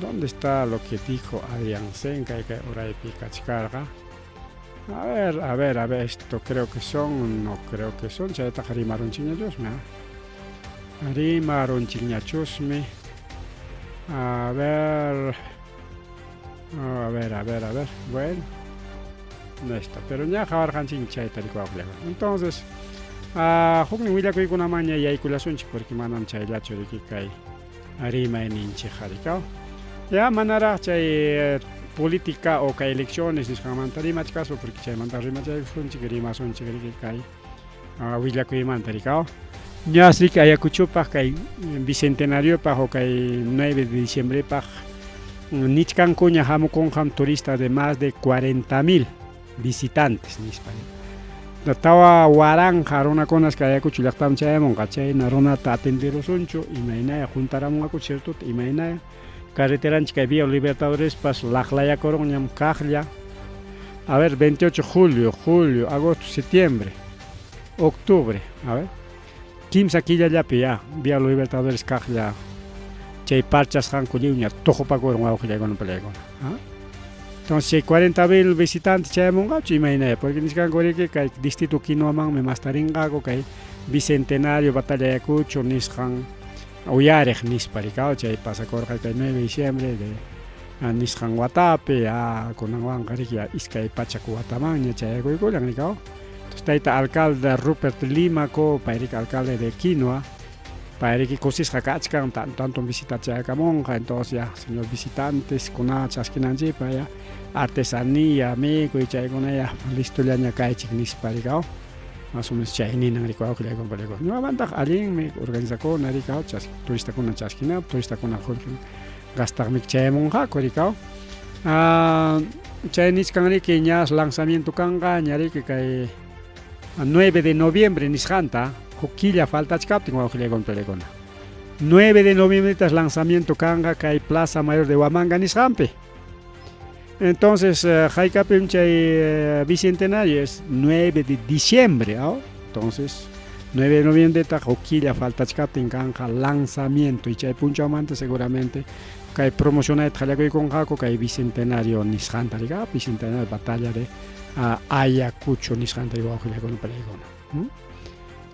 ¿dónde está lo que dijo Adrianzen? Kay kay uraypi kachkarqa. A ver, a ver, a ver, esto creo que son, no creo que son, chaytaqa rimarunchikñachusmi. Rimarunchikñachusmi. A ver, a ver, a ver, a ver, bueno, no está, pero ña qawarqanchik chayta rikuwaqllakuna. Entonces, huknin willakuykunamanña yaykullasunchik, porque manam chayllachu riki kay rimayninchikqa rikaw. Ya manaraq chay Política o kay elecciones nisqanmanta rimachkasu, porque chaymanta rimachaykusunchik, rimasunchik riki kay willakuymanta rikaw. Ñas riki Ayacuchupaq kay bicentenariopaq o kay 9 de diciembrepaq nichkankuña hamukunqam turistas de más de 40.000 visitantes nispa. 4000 runakunas kay Ayacucho llaqtaman chayamunqa, chayna runata atenderusunchu, imaynaya huntaramunqaku ciertota, imaynaya carreteranchik kay Vía Libertadorespas laqlayakurunñam kaqlla. A ver, 28 julio, julio, agosto, septiembre, octubre, a ver, kimsa killallapi ya Vía Libertadores kaqlla chay parchasqanku lliwña tuqupakurun wawqillaykuna palaykuna. Entonces chay 40.000 visitantes chayamunqachu imaynaya, porque nisqanku riki kay distrito Quinoamanmi mastarinqaku kay bicentenario batalla Ayacucho nisqan uyariq nispa rikaw chay pasakurqa kay 9 de diciembre de nisqan watapi kunanwanqa riki 200 watamanña chayakuykullan rikaw. Entonces tayta alcalde Rupert Limaco, pay riki alcalde de Quinoa, pay riki kusisqa kachkan tanto visita chayakamunqa, entonces ya señor visitantes kuna chaskinanchikpa ya artesanía, mikuy chaykuna ya listollaña kaychik nispa rikaw. Más o menos chay ninan rikaw wawqillaykuna. Ñuqamantaq allinmi organizakuna rikaw turistakuna chaskinapaq, turistakuna qullqi gastaqmi chayamunqaku rikaw. Chay nichkan riki ñas lanzamiento kanqa ña riki kay 9 de noviembre nisqanta huk killa faltachkaptin wawqillaykuna. 9 de noviembre tas lanzamiento kanqa kay Plaza Mayor de Huamanga nisqanpi. Entonces, haykapim chay bicentenario es 9 de diciembre, ¿no? Entonces, 9 de noviembre ta huk killa faltachkaptin kanqa lanzamiento y chay punchawmanta seguramente kay promocionayta qallakuykunqaku kay bicentenario nisqanta rika, bicentenario batalla de Ayacucho nisqanta wawqillaykuna palaykuna.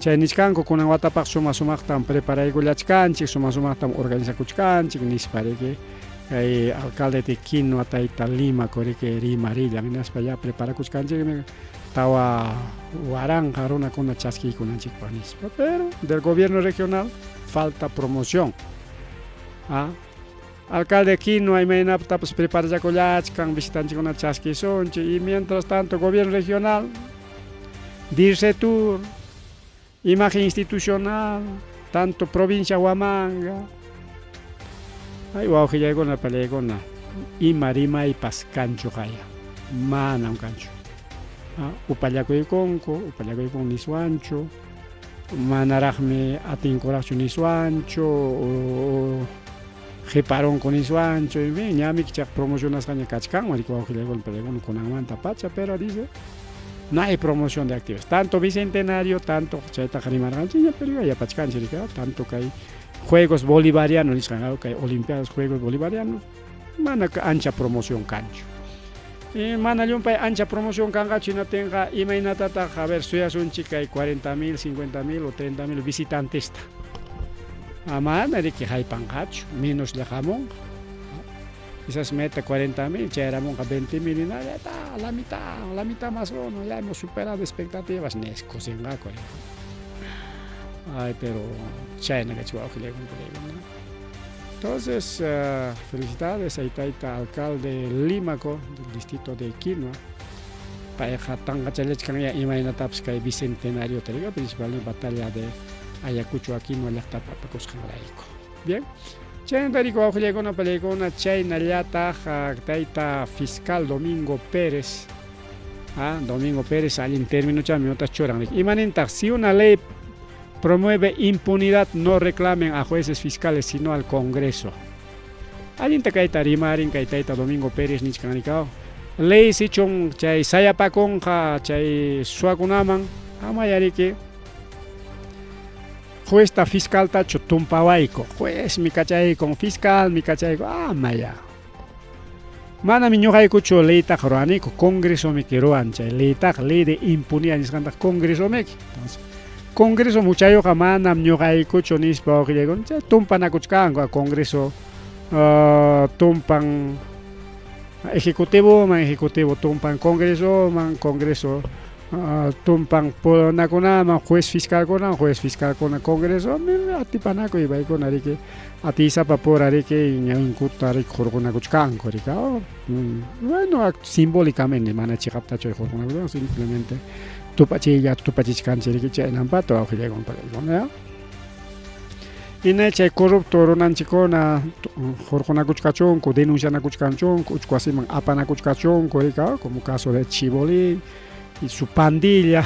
Chay nichkanku kunan watapaq suma sumaqtam preparaykullachkanchik, suma sumaqtam organizakuchkanchik nispa riki kay alcalde de Quinoa tayta Limaco riki rimarillan hinaspa ya preparakuchkanchikmi 4000 runakuna chaskiykunanchikpaq nispa, pero del gobierno regional falta promoción. Alcalde Quinoa imaynaptapas preparallakullachkan visitanchikuna chaskisunchik y mientras tanto gobierno regional, Dircetur, imagen institucional, tanto provincia Huamanga. Ay, wawqillaykuna palaykuna, ima rimaypas kanchu qaya, manam kanchu. Upallakuykunku, upallakuykun niswanchu, manaraqmi atinkuraqchu niswanchu, qiparunku niswanchu, en fin, ñami chaq promocionasqaña kachkanman riki wawqillaykuna palaykuna kunanmanta pacha, pero dice no hay promoción de actividades, tanto bicentenario, tanto chaytaqa rimarqanchikña, pero yapachkanchik riki, tanto kay Juegos Bolivarianos nisqan, kay Olimpiadas Juegos Bolivarianos, mana ancha promoción kanchu. Mana llumpay ancha promoción kanqachu hinaptinqa imaynatataq a ver suyasunchik kay 40.000, 50.000 o 30.000 visitantesta. Mana riki haypanqachu, menoslla hamunqa. Quizás meta 40.000, chayaramunqa 20.000 y nada, ya la mitad más uno, ya hemos superado expectativas, niskusinqaku. Ay, pero chayna kachik wawqillaykuna. Entonces, felicidades a tayta alcalde Limaco del distrito de Quinoa. Payqa tanqachallachkan ya imaynatapas kay bicentenario tariqa, principalmente batalla de Ayacucho a Quinoa llaqtapi apakusqanrayku. Bien. Chaynata wawqillaykuna palaykuna, chaynallataq tayta fiscal Domingo Pérez. Domingo Pérez allin término chami otras churan. Imanintaq, si una ley promueve impunidad, no reclamen a jueces fiscales, sino al Congreso. Allinta kayta rimarin kay tayta Domingo Pérez nichkan rikaw. Ley sichun chay sayapakunqa chay suwakunaman amayariki juezta fiscaltachu tumpawayku, juez mi kachaykun, fiscal mi kachayku, amaya. Manami ñuqaykuchu leytaqa ruwaniku, Congreso miki ruwan chay leytaqa, ley de impunidad nisqantaq Congreso miki. Entonces, Congreso muchayuqa manam ñuqaykuchu nispa wawqillaykuna chay tumpanakuchkanku, Congreso tumpan ejecutivoman, ejecutivo tumpan Congresoman, Congreso Tumpan punakunaman juez fiscalkunaman, juez fiscalkuna congreso atipanakuy paykuna riki atiysapa pura riki ñawinkuta riki hurqunakuchkanku riki. Bueno, simbólicamente mana chiqaptachu hurqunakuchkanku, simplemente tupachiylla tupachichkanchik riki chaynampata wawqillaykuna palaykuna. Hina chay corrupto runanchikkuna hurqunakuchkachunku, denuncianakuchkanchunku, uchku wasiman apanakuchkachunku riki, como caso de Chibolín y su pandilla.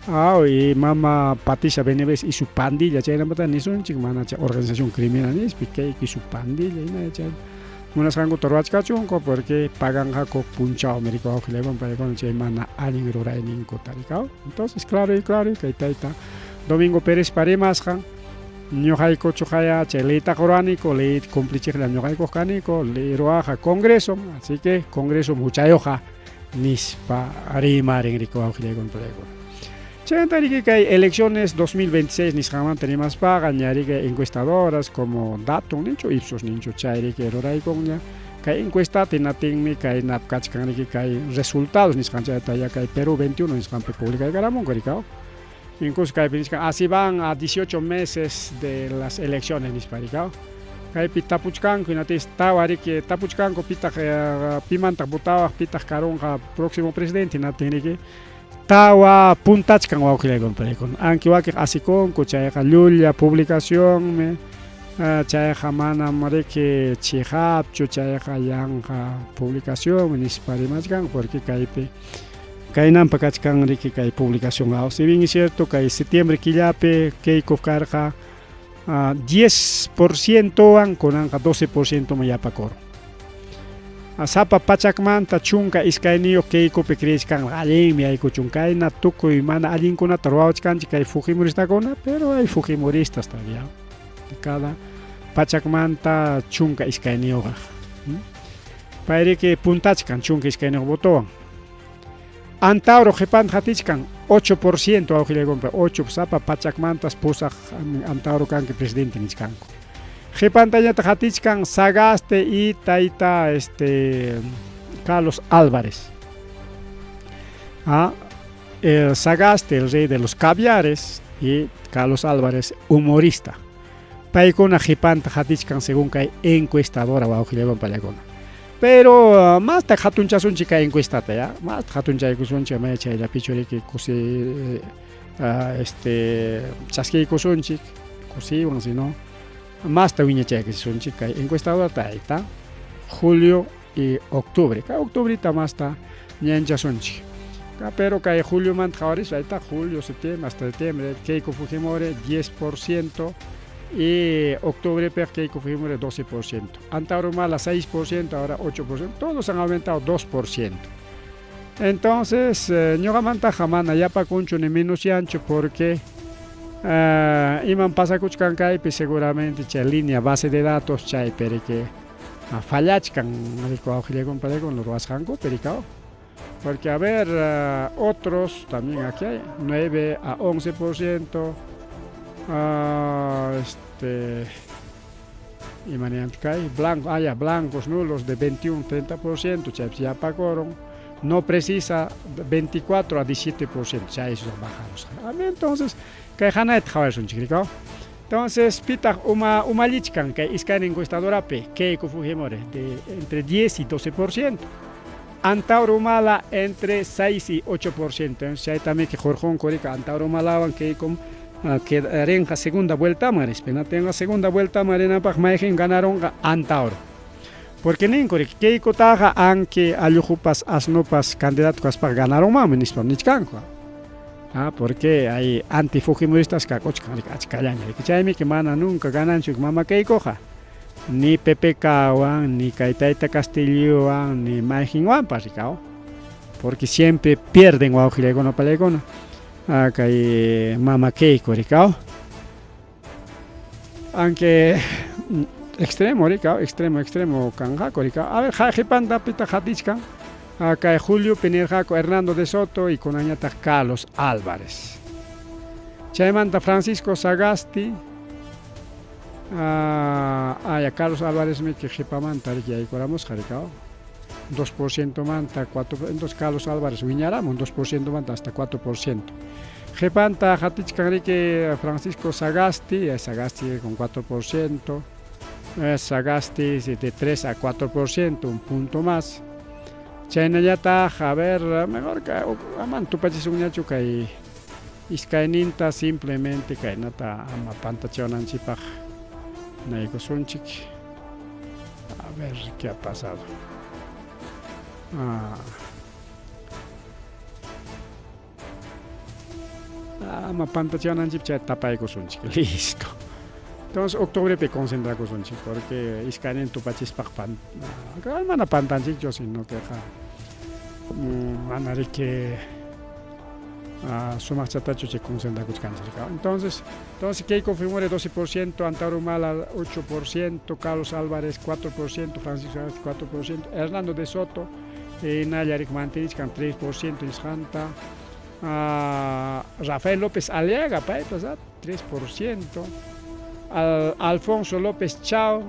Ah, y mama Patricia Beneves y su pandilla, chaynamanta nisunchik, mana chay organización criminal nispi, Keiko y su pandilla, hina chay munasqankuta ruwachkachunku porque paganqaku punchawmi riki wawqillaykuna paykuna chay mana allin rurayninkuta riki. Entonces, claro y claro, kay tayta Domingo Pérez rimasqan, ñuqaykuchu qaya chay leytaqa ruwaniku, ley cumplichiqllam ñuqaykuq kaniku, ley ruwaqqa Congreso, así que Congreso huchayuqqa nispa rimarin riki wawqillaykuna paykuna. Chaymanta riki kay elecciones 2026 nisqanmanta rimaspaqa ña riki encuestadoras como Datum ninchu Ipsos ninchu chay riki ruraykunña kay encuestata hinatinmi kay kachkan riki kay resultados nisqan chayta ya kay Perú 21 nisqanpi publicaykaramunku riki. Incluso kaypi nichkan así van a 18 meses de las elecciones nispa riki. Kaypi tapuchkanku hinatinsi tawa riki tapuchkanku pitaq pimantaq votawaq pitaq karunqa próximo presidente hinatin riki tawa puntachkan wawqillaykuna paykuna anki wakiq asikunku chayqa llulla publicacionmi chayqa manam riki chiqapchu chayqa yanqa publicacionmi nispa rimachkanku porque kaypi kaynampa kachkan riki kay publicación. Si bien es cierto kay septiembre killapi Keiko karqa 10% wan kunanqa 12% man yapakurun. Sapa pachakmanta 12 Keikopi creechkan allinmi aykuchun kayna tukuy mana allinkunata ruwachkanchik kay fujimoristakuna, pero hay fujimoristas todavía. Cada pachakmanta 12 Payriki puntachkan 12 votowan. Antauro qhipanta hatichkan 8% wawqillaykunpa 8 sapa pachakmantas pusaq Antauro kanki presidente nichkanku. Qhipantañataq hatichkan Sagaste y tayta Carlos Álvarez. El Sagaste, el rey de los caviares, y Carlos Álvarez, humorista. Paykuna qhipanta hatichkan según kay encuestadora wawqillaykuna pallaykuna. Pero mastaq hatunchasunchik kay encuestata ya, mastaq hatunchaykusunchik may chayllapichu riki kusi chaskiykusunchik kusiwan, sino masta wiñachaykusunchik kay encuestadorata ahí está julio y octubre, kay octubrita masta ñanchasunchik. Pero kay juliomanta qhawarispa ahí está julio, septiembre hasta septiembre Keiko Fujimori 10% y octubre Keiko Fujimori 12%. Antauro Humala 6%, ahora 8%, todos han aumentado 2%. Entonces, ñuqamantaqa mana yapakunchu ni menosyanchu porque iman pasakuchkan kaypi seguramente chay línea base de datos chaypi riki fallachkan riki wawqillaykuna pallaykuna ruwasqankupi riki. Porque a ver, otros también aquí hay 9 a 11%, imaniyanta kay blanco, ya, blancos nulos de 21 30%, chaypi yapakurun, no precisa 24 a 17%, chay esos bajaron. Entonces, kay hanayta qhawarisunchik riki. Entonces, pitaq umallichkan kay iskaynin encuestadorapi Keiko Fujimori de entre 10 y 12%. Antauro Humala entre 6 y 8%. Entonces, chaytami que hurqunku riki Antauro Humalawan Keiko quedarinqa segunda vuelta marispa. Tenga segunda vuelta marinapaq mayqin ganarunqa Antauro. Porque ninku riki Keikotaqa anki alluqupas asnupas candidato kaspaqa ganarunmanmi nispa nichkanku. Porque hay antifujimoristas kakuchkan riki achkallaña riki. Chaymi que mana nunca gananchu mama Keikoqa. Ni PPK-wan, ni kay tayta Castillowan, ni mayqinwanpas riki. Porque siempre pierden wawqillaykuna pallaykuna. Kay mama Keiko riki. Aunque extremo riki, extremo, extremo kanqaku riki. A ver, qhipanta pitaq hatichkan. Kay Julio nirqaku Hernando de Soto y kunañataq Carlos Álvarez. Chaymanta Francisco Sagasti, ya Carlos Álvarez mi qhipamanta riki yaykuramusqa riki. 2% manta 4, entonces Carlos Álvarez wiñaramun 2% manta hasta 4%. Qhipanta qatichkan riki Francisco Sagasti, Sagasti con 4%, Sagasti de 3 a 4%, un punto más. Chaynallataq, a ver, mejor aman tupachisunñachu kay iskayninta, simplemente kaynata ama pantachiwananchikpaq naykusunchik. A ver, ¿qué ha pasado? Ah. Ama pantachiwananchik chay tapaykusunchik. Listo. Entonces, octubrepi concentrakusunchik porque iskaynin tupachispaq pan, mana pantanchikchu, sino que mana riki sumaqchatachu chay concentrakuchkanchik. Entonces Keiko Fujimori 12%, Antauro Humala 8%, Carlos Álvarez 4%, Francisco Sagasti 4%, Hernando de Soto nallarik mantenichkan 3% nisqanta, Rafael López Aliaga paypas 3%, Alfonso López Chao,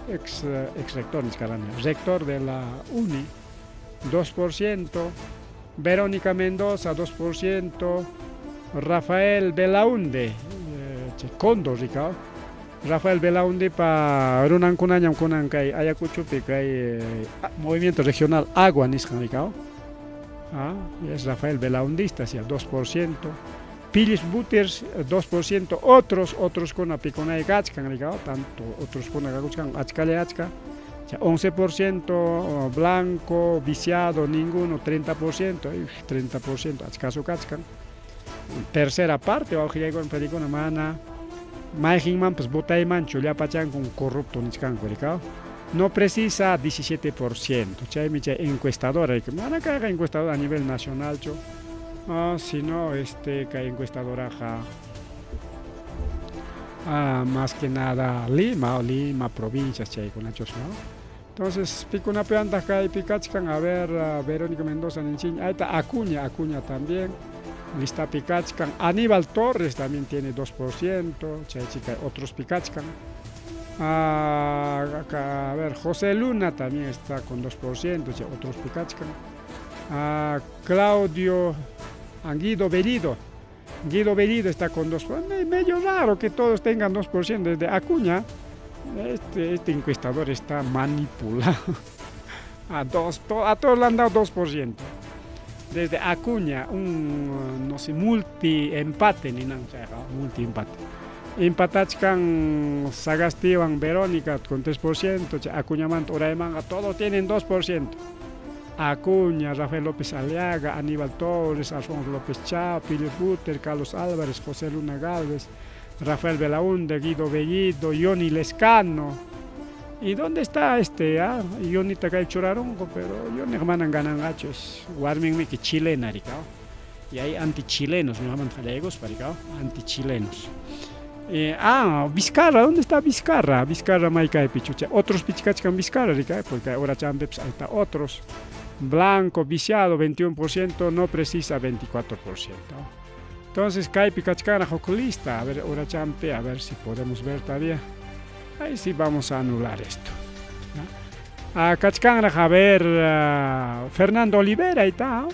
ex rector rector de la UNI, 2%, Verónica Mendoza 2%, Rafael Belaunde, Condo Ricardo, Rafael Belaunde pa runankunañam kunan kay Ayacuchopi kay Movimiento Regional Agua nisqan Ricardo, es Rafael Belaundista, hacia 2%, Pilis Butters 2%, otros kuna pikunay kachkan Ricardo, tanto otros kuna kakuchkan achkalla achka, 11% blanco, viciado, ninguno, 30%, 30%, achkasu kachkan. Tercera parte, wawqillaykuna paykuna mana mayqinmanpas botaymanchu llapachanku corrupto nichkanku Ricardo. No precisa 17%, chaymi chay encuestadora, mana kayqa encuestadora a nivel nacionalchu, sino kay encuestadoraqa más que nada Lima, Lima, provincias chaykunachus, ¿no? Entonces, pikunapiwantaq kaypi kachkan, a ver, Verónica Mendoza ninchiñ, ahí está Acuña, Acuña también, listapi kachkan, Aníbal Torres también tiene 2%, chay chica, otros pikachkan. Acá, a ver, José Luna también está con 2%, chay, otros pikachkan. Claudio, Guido Bellido, Guido Bellido está con 2%, medio raro que todos tengan 2% desde Acuña. Este encuestador está manipulado. A todos le han dado 2%. Desde Acuña, un, no sé, multi empate, ni nada, multi empate. Empatachkan Sagastiwan Verónica con 3%, Acuña Manta, Uraymanga, todos tienen 2%. Acuña, Rafael López Aliaga, Aníbal Torres, Alfonso López Chao, Philip Butter, Carlos Álvarez, José Luna Gálvez, Rafael Belaunde, Guido Bellido, Yonhy Lescano. ¿Y dónde está este? Yonhy takay churarunku, pero Yonhy manan gananqachu, es warminmiki chilena, rikao. Y hay antichilenos, no llaman gallegos, rikao, antichilenos. Vizcarra, ¿dónde está Vizcarra? Vizcarra maykaypi chucha. Otros pichkachkan Vizcarra, rikao, porque ahora chambeps ahí está otros. Blanco, viciado, 21%, no precisa, 24%. Entonces, kaypi kachkana huk lista, a ver, ahora champe, a ver si podemos ver todavía. Ahí sí vamos a anular esto. Kachkanraq, a ver, Fernando Olivera, ahí está.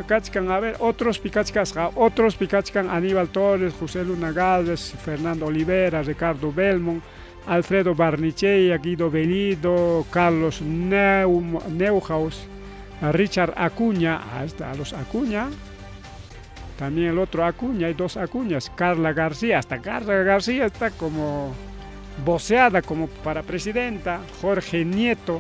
Kachkan, a ver, otros pikachkasqa, otros pikachkan, Aníbal Torres, José Luna Gálvez, Fernando Olivera, Ricardo Belmont, Alfredo Barnichea, Guido Bellido, Carlos Neuhaus, Richard Acuña, ahí está, los Acuña. También el otro Acuña, hay dos Acuñas, Carla García, hasta Carla García está como voceada como para presidenta, Jorge Nieto,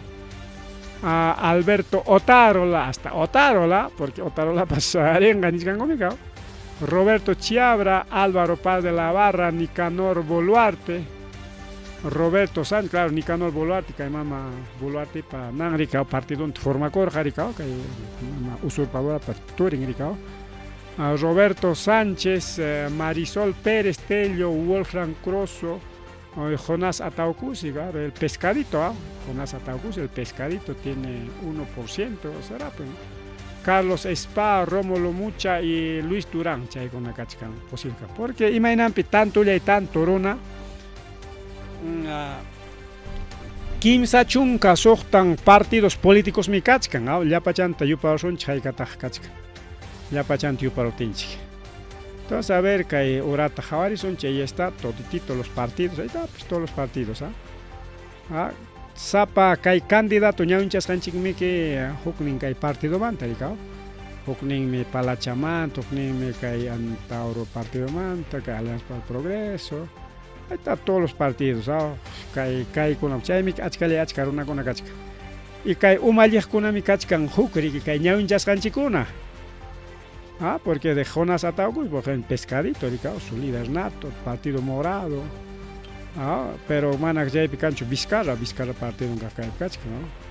Alberto Otárola, hasta Otárola, porque Otárola pasarenga nishkankumikao, Roberto Chiabra, Álvaro Paz de la Barra, Nicanor Boluarte, Roberto Sánchez, claro, Nicanor Boluarte, kay mama Boluarte pa nan rikao, partido formakorqa rikao, kay mama usurpadora pa turin rikao. Roberto Sánchez, Marisol Pérez Tello, Wolfram Crosso, Jonás Ataucusi, el pescadito, Jonás Ataucusi, el pescadito tiene 1%, será pues, ¿no? Carlos Espa, Rómulo Mucha y Luis Durán, chaykuna kachkan posible, porque imaynanpi tanto y tanto runa, 36 partidos políticosmi kachkan, aw llapachanta yuparusunchik haykataq kachkan. Llapachanta yuparutinchik. Entonces, a ver, kay urata qhawarisunchik, ahí está toditito los partidos, ahí está pues todos los partidos, ¿ah? Ah, sapa kay candidato ñawinchasqanchikmiki huknin kay partidomanta, rikaw. Hukninmi Palachamanta, hukninmi kay Antauro partidomanta, kay Alianza para el Progreso. Ahí está todos los partidos, ¿ah? Kay kaykunam chaymi achkalla achka runakuna kachkan. Y kay umalliqkunami kachkan huk riki kay ñawinchasqanchikkuna. Ah, porque de Jonas Atauco, por ejemplo, Pescadito, rikaw, su líder nato, Partido Morado. Ah, pero mana chaypi kanchu Vizcarra, Vizcarra partido kaypi kachkan, ¿no?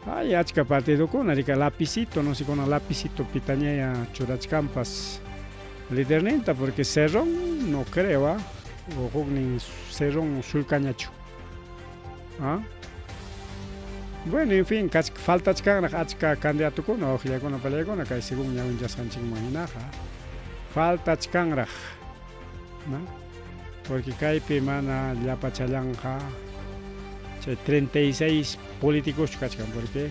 Ay, achka partidokuna, rika Lapicito, no sé kuna Lapicito pitañaya churachkanpas liderninta, porque Cerrón no creo, ¿ah? O huknin Cerrón sulkañachu. ¿Ah? Bueno, en fin, faltachkanraq achka candidatokuna, wawqillakuna palaykuna, kay según ñawinchasqanchikman hinaqa, faltachkanraq, ¿no? Porque kaypi mana llapachallanqa chay 36 políticos kachkan, porque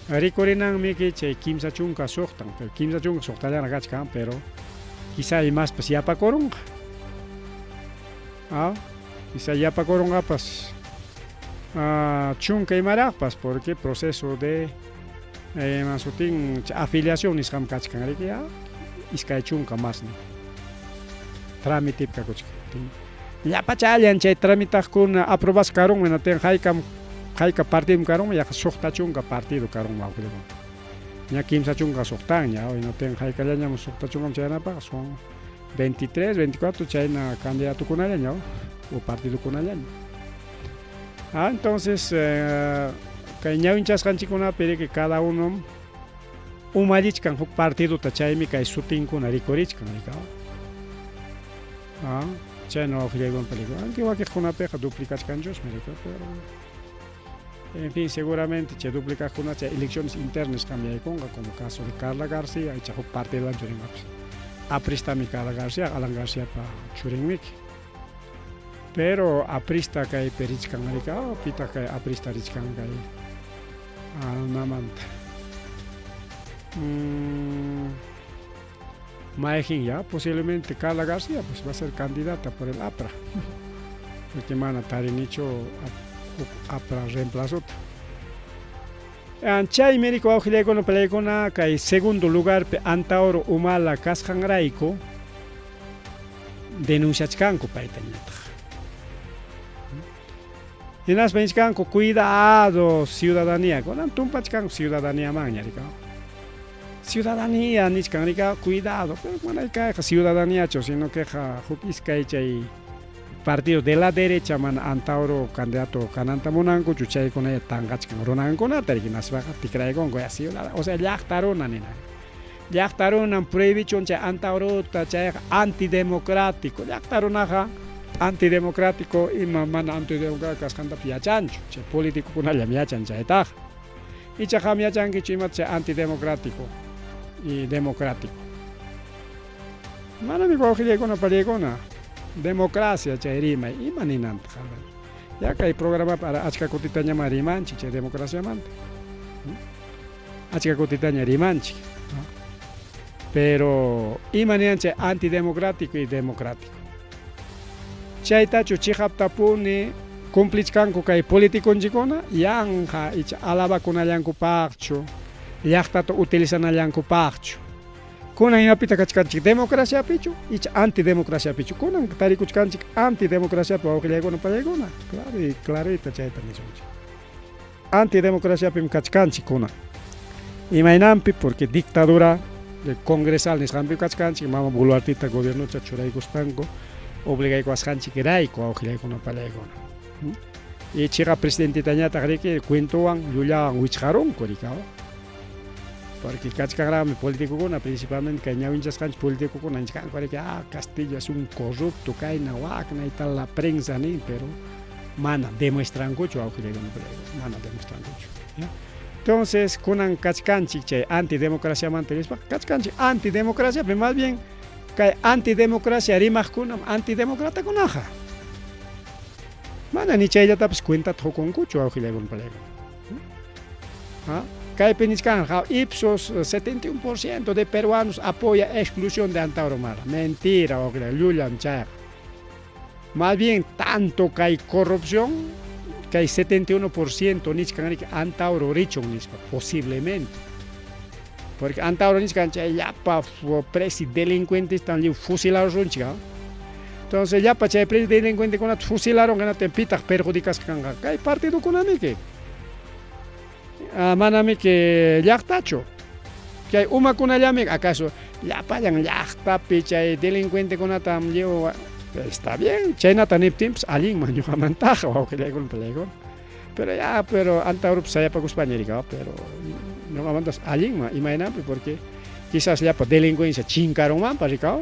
rikurinanmiki chay 36, pero 36llaraq kachkan, pero quizá imaspas yapakurunqa. Ah, quizá yapakurunqapas chunka imaraqpas, porque proceso de masutin afiliación nisqam kachkan, riki, 20 masni trámite kakuchkan. Llapachallan chay tramitaqkuna aprobasqa karunmi, natin haykam hayka partido karunmi, yaqa 60 partido karunmi wawqillakuna. Ña 36ña, natin haykallañam 60 chaynapaqa son 23, 24 chayna candidatokunallaña o partidokunallaña. Ah, entonces kay ñawinchasqanchikkunapi riki cada uno umallichkan huk partidota, chaymi kay sutinkuna rikurichkan, rikaw. Ah, chayna wawqillaykuna palikuna. Aunque wakiqkunapiqa duplicachkanchusmi, rikaw, pero en fin, seguramente chay duplicaqkuna chay elecciones internas cambiaykunqa, como caso de Carla García, icha huk partidowan churinqapas. Apristami Carla García, Alan Garcíapa churinmiki. Pero aprista kaypi richkan, rikaw, pitaq kay aprista richkan kay namanta. Mayqin ya, posiblemente Carla García pues va a ser candidata por el APRA. Porque mana tarinichu APRA reemplazota. Chaymi riki wawqillaykuna palaykuna kay segundo lugarpi Antauro Humala kasqanrayku denunciachkanku paytañataq. Hinaspa nichkanku cuidado ciudadanía, kunan tumpachkanku ciudadaniamanña rikaw. Ciudadanía nichkan rikaw, cuidado, pero mana kayqa ciudadaniachu, sino queqa huk iskay chay partido de la derecha mana Antauro candidato kananta munankuchu, chaykunalla tanqachkan runankunata riki, hinaspaqa tikraykunku ya ciudad, o sea llaqta runa nina. Llaqta runam prohibichun chay Antaurota, chayqa antidemocrático, llaqta runaqa antidemocrático ima mana antidemocrático kasqantapas yachanchu, chay políticokunallam yachan chaytaqa. Icha qam yachankichu imata chay antidemocrático y democrático. Manami wawqillaykuna pariykuna, democracia chay rimay ima ninantaq. Ya kay programapi achka kutitañama rimanchik chay democraciamanta. Achka kutitaña rimanchik. Pero ima ninan chay antidemocrático y democrático. Chaytachu chiqaptapuni cumplichkanku kay politiconchikuna yanqa icha alabakunallankupaqchu, llaqtata utilizanallankupaqchu. Kunan imapita kachkanchik democraciapichu icha antidemocraciapichu. Kunan tarikuchkanchik antidemocraciapi wawqillaykuna pallaykuna. Claro y clarita chayta nisunchik. Antidemocraciapim kachkanchik kunan. Imaynanpi porque dictadura de congresal nisqanpi kachkanchik, mama Boluartita gobiernocha churaykuspanku obligaykuwasqanchik rayku wawqillaykuna pallaykuna. Y chiqa presidentitañataq riki cuentowan llullawan wichqarunku rikaw. Porque kachkanraqmi políticokuna, principalmente kay ñawinchasqanchik políticokuna nichkanku riki, ah, Castillo es un corrupto, kayna wakna y tal la prensa nin, pero mana demuestrankuchu wawqillaykuna pallaykuna, mana demuestrankuchu. Entonces, kunan kachkanchik chay antidemocraciamanta nispa, kachkanchik antidemocraciapi, más bien kay antidemocracia rimaqkunam antidemocratakunaqa. Mana ni chayllatapas cuentata qukunkuchu wawqillaykuna palaykuna. ¿Ah? Kaypi nichkan Ipsos 71% de peruanos apoya exclusión de Antauro Humala. Mentira, wawqillay, llullam chayqa. Más bien tanto kay corrupción kay 71% nichkan riki Antauro richun nispa, posiblemente. Porque Antauro nichkan chay llapa presi delincuentestan lliw fusilarunchik. Entonces llapa chay presi delincuentekunata fusilaron hinaptin pitaq perjudicasqa kanqa kay partidokunamiki. Ah, manamiki llaqtachu. Chay umakunallami acaso llapallan llaqtapi chay delincuentekunatam lliw está bien, chaynata niptinpas allinman ñuqamantaqa wawqillaykuna palaykuna. Pero ya, pero Antauropi sayapakuspaña rika, pero ñuqamantas allinman imaynanpi porque quizás llapa delincuencia chinkarunmanpas rika.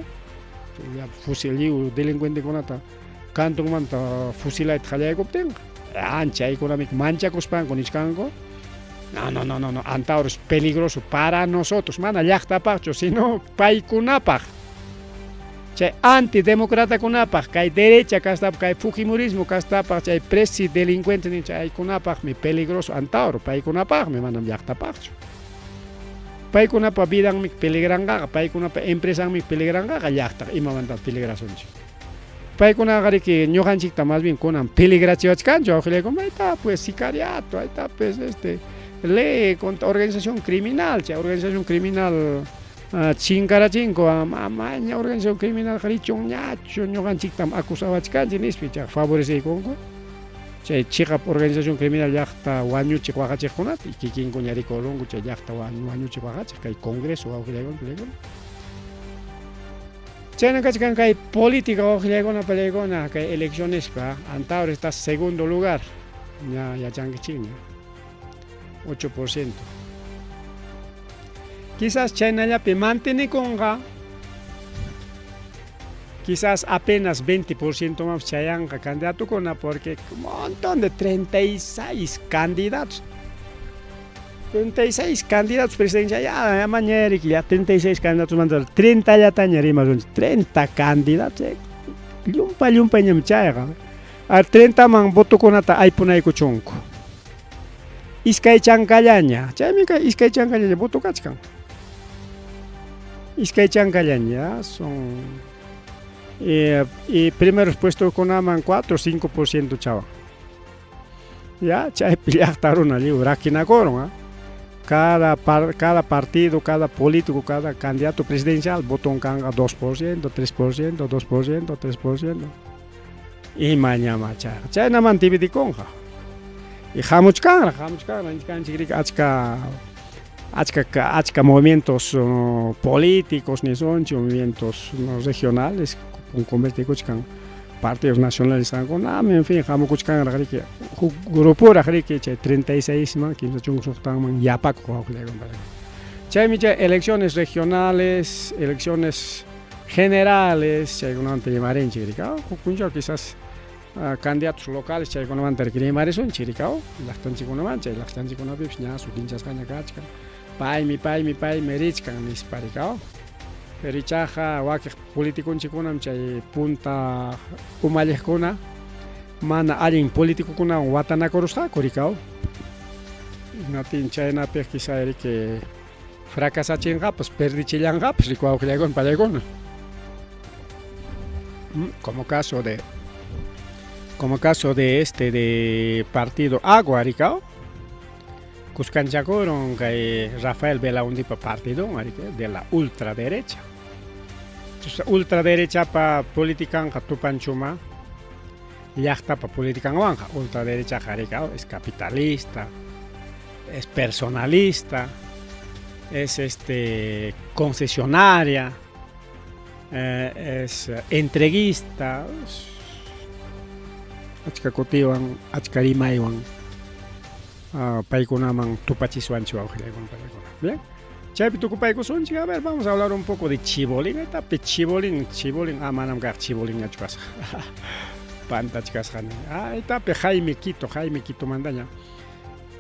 Llapa fusil lliw delincuentekunata kantunmanta fusilayta qallaykuptinqa. Ancha chaykunamiki manchakuspanku nichkanku. No, no, no, no, no, Antauro es peligroso para nosotros, mana llaqtapaqchu, sino paykunapaq. Chay antidemocratakunapaq, kay derecha kastapaq, kay fujimorismo kastapaq, chay presi delincuente chaykunapaqmi peligroso Antauro, paykunapaqmi, manam llaqtapaqchu. Paykunapa vidanmi peligranqaqa, paykunapa empresanmi peligranqaqa, llaqtaq imamanta peligrasunchik. Paykunaqa riki ñuqanchikta más bien kunan peligrachiwachkanchu, wawqillaykuna, ahí está pues sicariato, ahí está pues este ley contra organización criminal, chay organización criminal chinkarachinku, amaña organización criminal richun ñachu ñuqanchiktam acusawachkanchik nispa chay favoreceykunku. Chay chiqap organización criminal llaqta wañuchiq waqachiqkunata y kikinkuña rikurunku chay llaqta wañuchiq waqachiq kay congreso wawqillaykuna palaykuna. Chayna kachkan kay política wawqillaykuna palaykuna kay eleccionespa Antauro está segundo lugar ña yachankichikña 8%. Quizás chaynallapi mantenikunqa quizás apenas 20% más chayanqa candidatokuna porque un montón de 36 candidatos. 36 candidatos presidenciales, ya, ya mañana ya 36 candidatos, 30 llataña rimasunchik, 30 candidatos, llumpa llumpayñam chayqa. A 30 man votokunata aypunaykuchunku. Iskay chankallaña, chaymi kay iskay chankallaña voto kachkan. Iskay chankallaña son y primeros puestokunaman 4 o 5% chawan. Ya, chaypi llaqta runa lliw rakinakurun, Cada partido, cada político, cada candidato presidencial voton kanqa 2%, 3%, 2%, 3%. Imañama chayqa. Chaynaman dividikunqa. Y hamuchkanraq, hamuchkanraq, nichkanchik riki achka achka achka movimientos políticos nisunchik, movimientos regionales convertikuchkan partidos nacionales nisqankunami, en fin, hamukuchkanraq riki huk grupuraq riki chay 36 man, 36 man yapakuq wawqillaykuna. Chaymi chay elecciones regionales, elecciones generales, chaykunamanta rimarinchik riki, huk punchaw quizás candidatos locales chaykunamanta riki rimarisunchik riki, llaqtanchikkunaman, chay llaqtanchikkunapipas ña sutinchasqaña kachkan, paymi, paymi, paymi richkan nispa riki. Pero ichaqa wakiq politiconchikkunam chay punta umalliqkuna mana allin politicokunawan watanakurusqaku riki. Hinaptin chaynapiq quizá riki fracasachinqapas, perdichillanqapas riki wawqillaykuna palaykuna. Como caso de este de partido Agua riki, kuskanchakurun kay Rafael Belaundipa partidon riki de la ultraderecha. Entonces, ultraderechapa politikanqa tupanchuma llaqtapa politikanwanqa. Ultraderechaqa riki es capitalista, es personalista, es concesionaria, es entreguista, achka kutiwan, achka rimaywan paykunaman tupachiswanchik wawqillaykuna palaykuna. Bien. Chaypi tukupaykusunchik. A ver, vamos a hablar un poco de Chibolín. Etapi Chibolín, Chibolín, manam kaq Chibolinñachu kasqa. Pantachkasqani. Etapi Jaime Quito, Jaime Quito mandaña.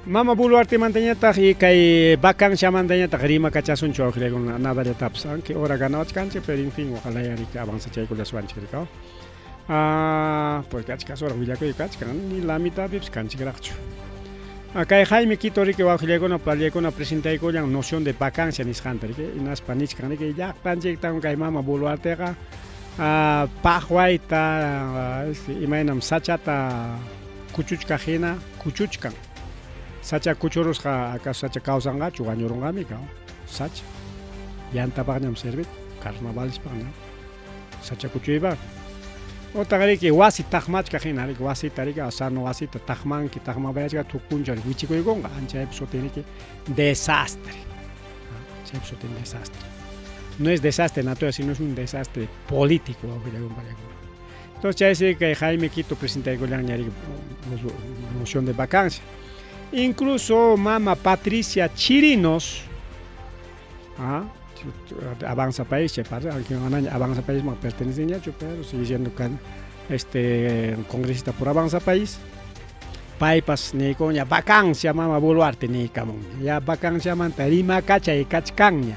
Mama Boluartemantañataq y kay vacanciamantañataq rimakachasunchik wawqillaykuna nadallatapas. Aunque hora ganawachkanchik, pero en fin, ojalá riki avanzachaykullasuanchik riki. Ah, porque achka suraq willakuy kachkan, ni la mitadpipas kanchikraqchu. Ah, kay Jaime Quito riki wawqillaykuna pallaykuna presentaykullan noción de vacancia nisqanta riki, hinaspa nichkan riki llaqtanchiktam kay mama Boluarteqa ah, paqwayta ah, imaynam sachata kuchuchkaq hina kuchuchkan. Sacha kuchurusqa acaso sacha kawsanqachu wañurunqami kaw sacha yantapaqñam servik carnavalespaqñam. Sacha kuchuypaq. Utaq riki wasi taqmachkaq hina riki wasita riki sano wasita taqmanki taqmapayachka huk punchaw wichikuykunqa anchaypi sutin riki desastre. Chaypi sutin desastre. No es desastre natural, sino es un desastre político. Entonces chaysi kay Jaime Quito presentaykullanña riki moción de vacancia. Incluso mama Patricia Chirinos, ¿ah? Avanza País, chay aunque manaña Avanza País man pertenecenñachu, pero sigue siendo este congresista por Avanza País. Paypas niykunña vacancia mama Boluarte niykamunña. Ya vacanciamanta rimakachay kachkanña.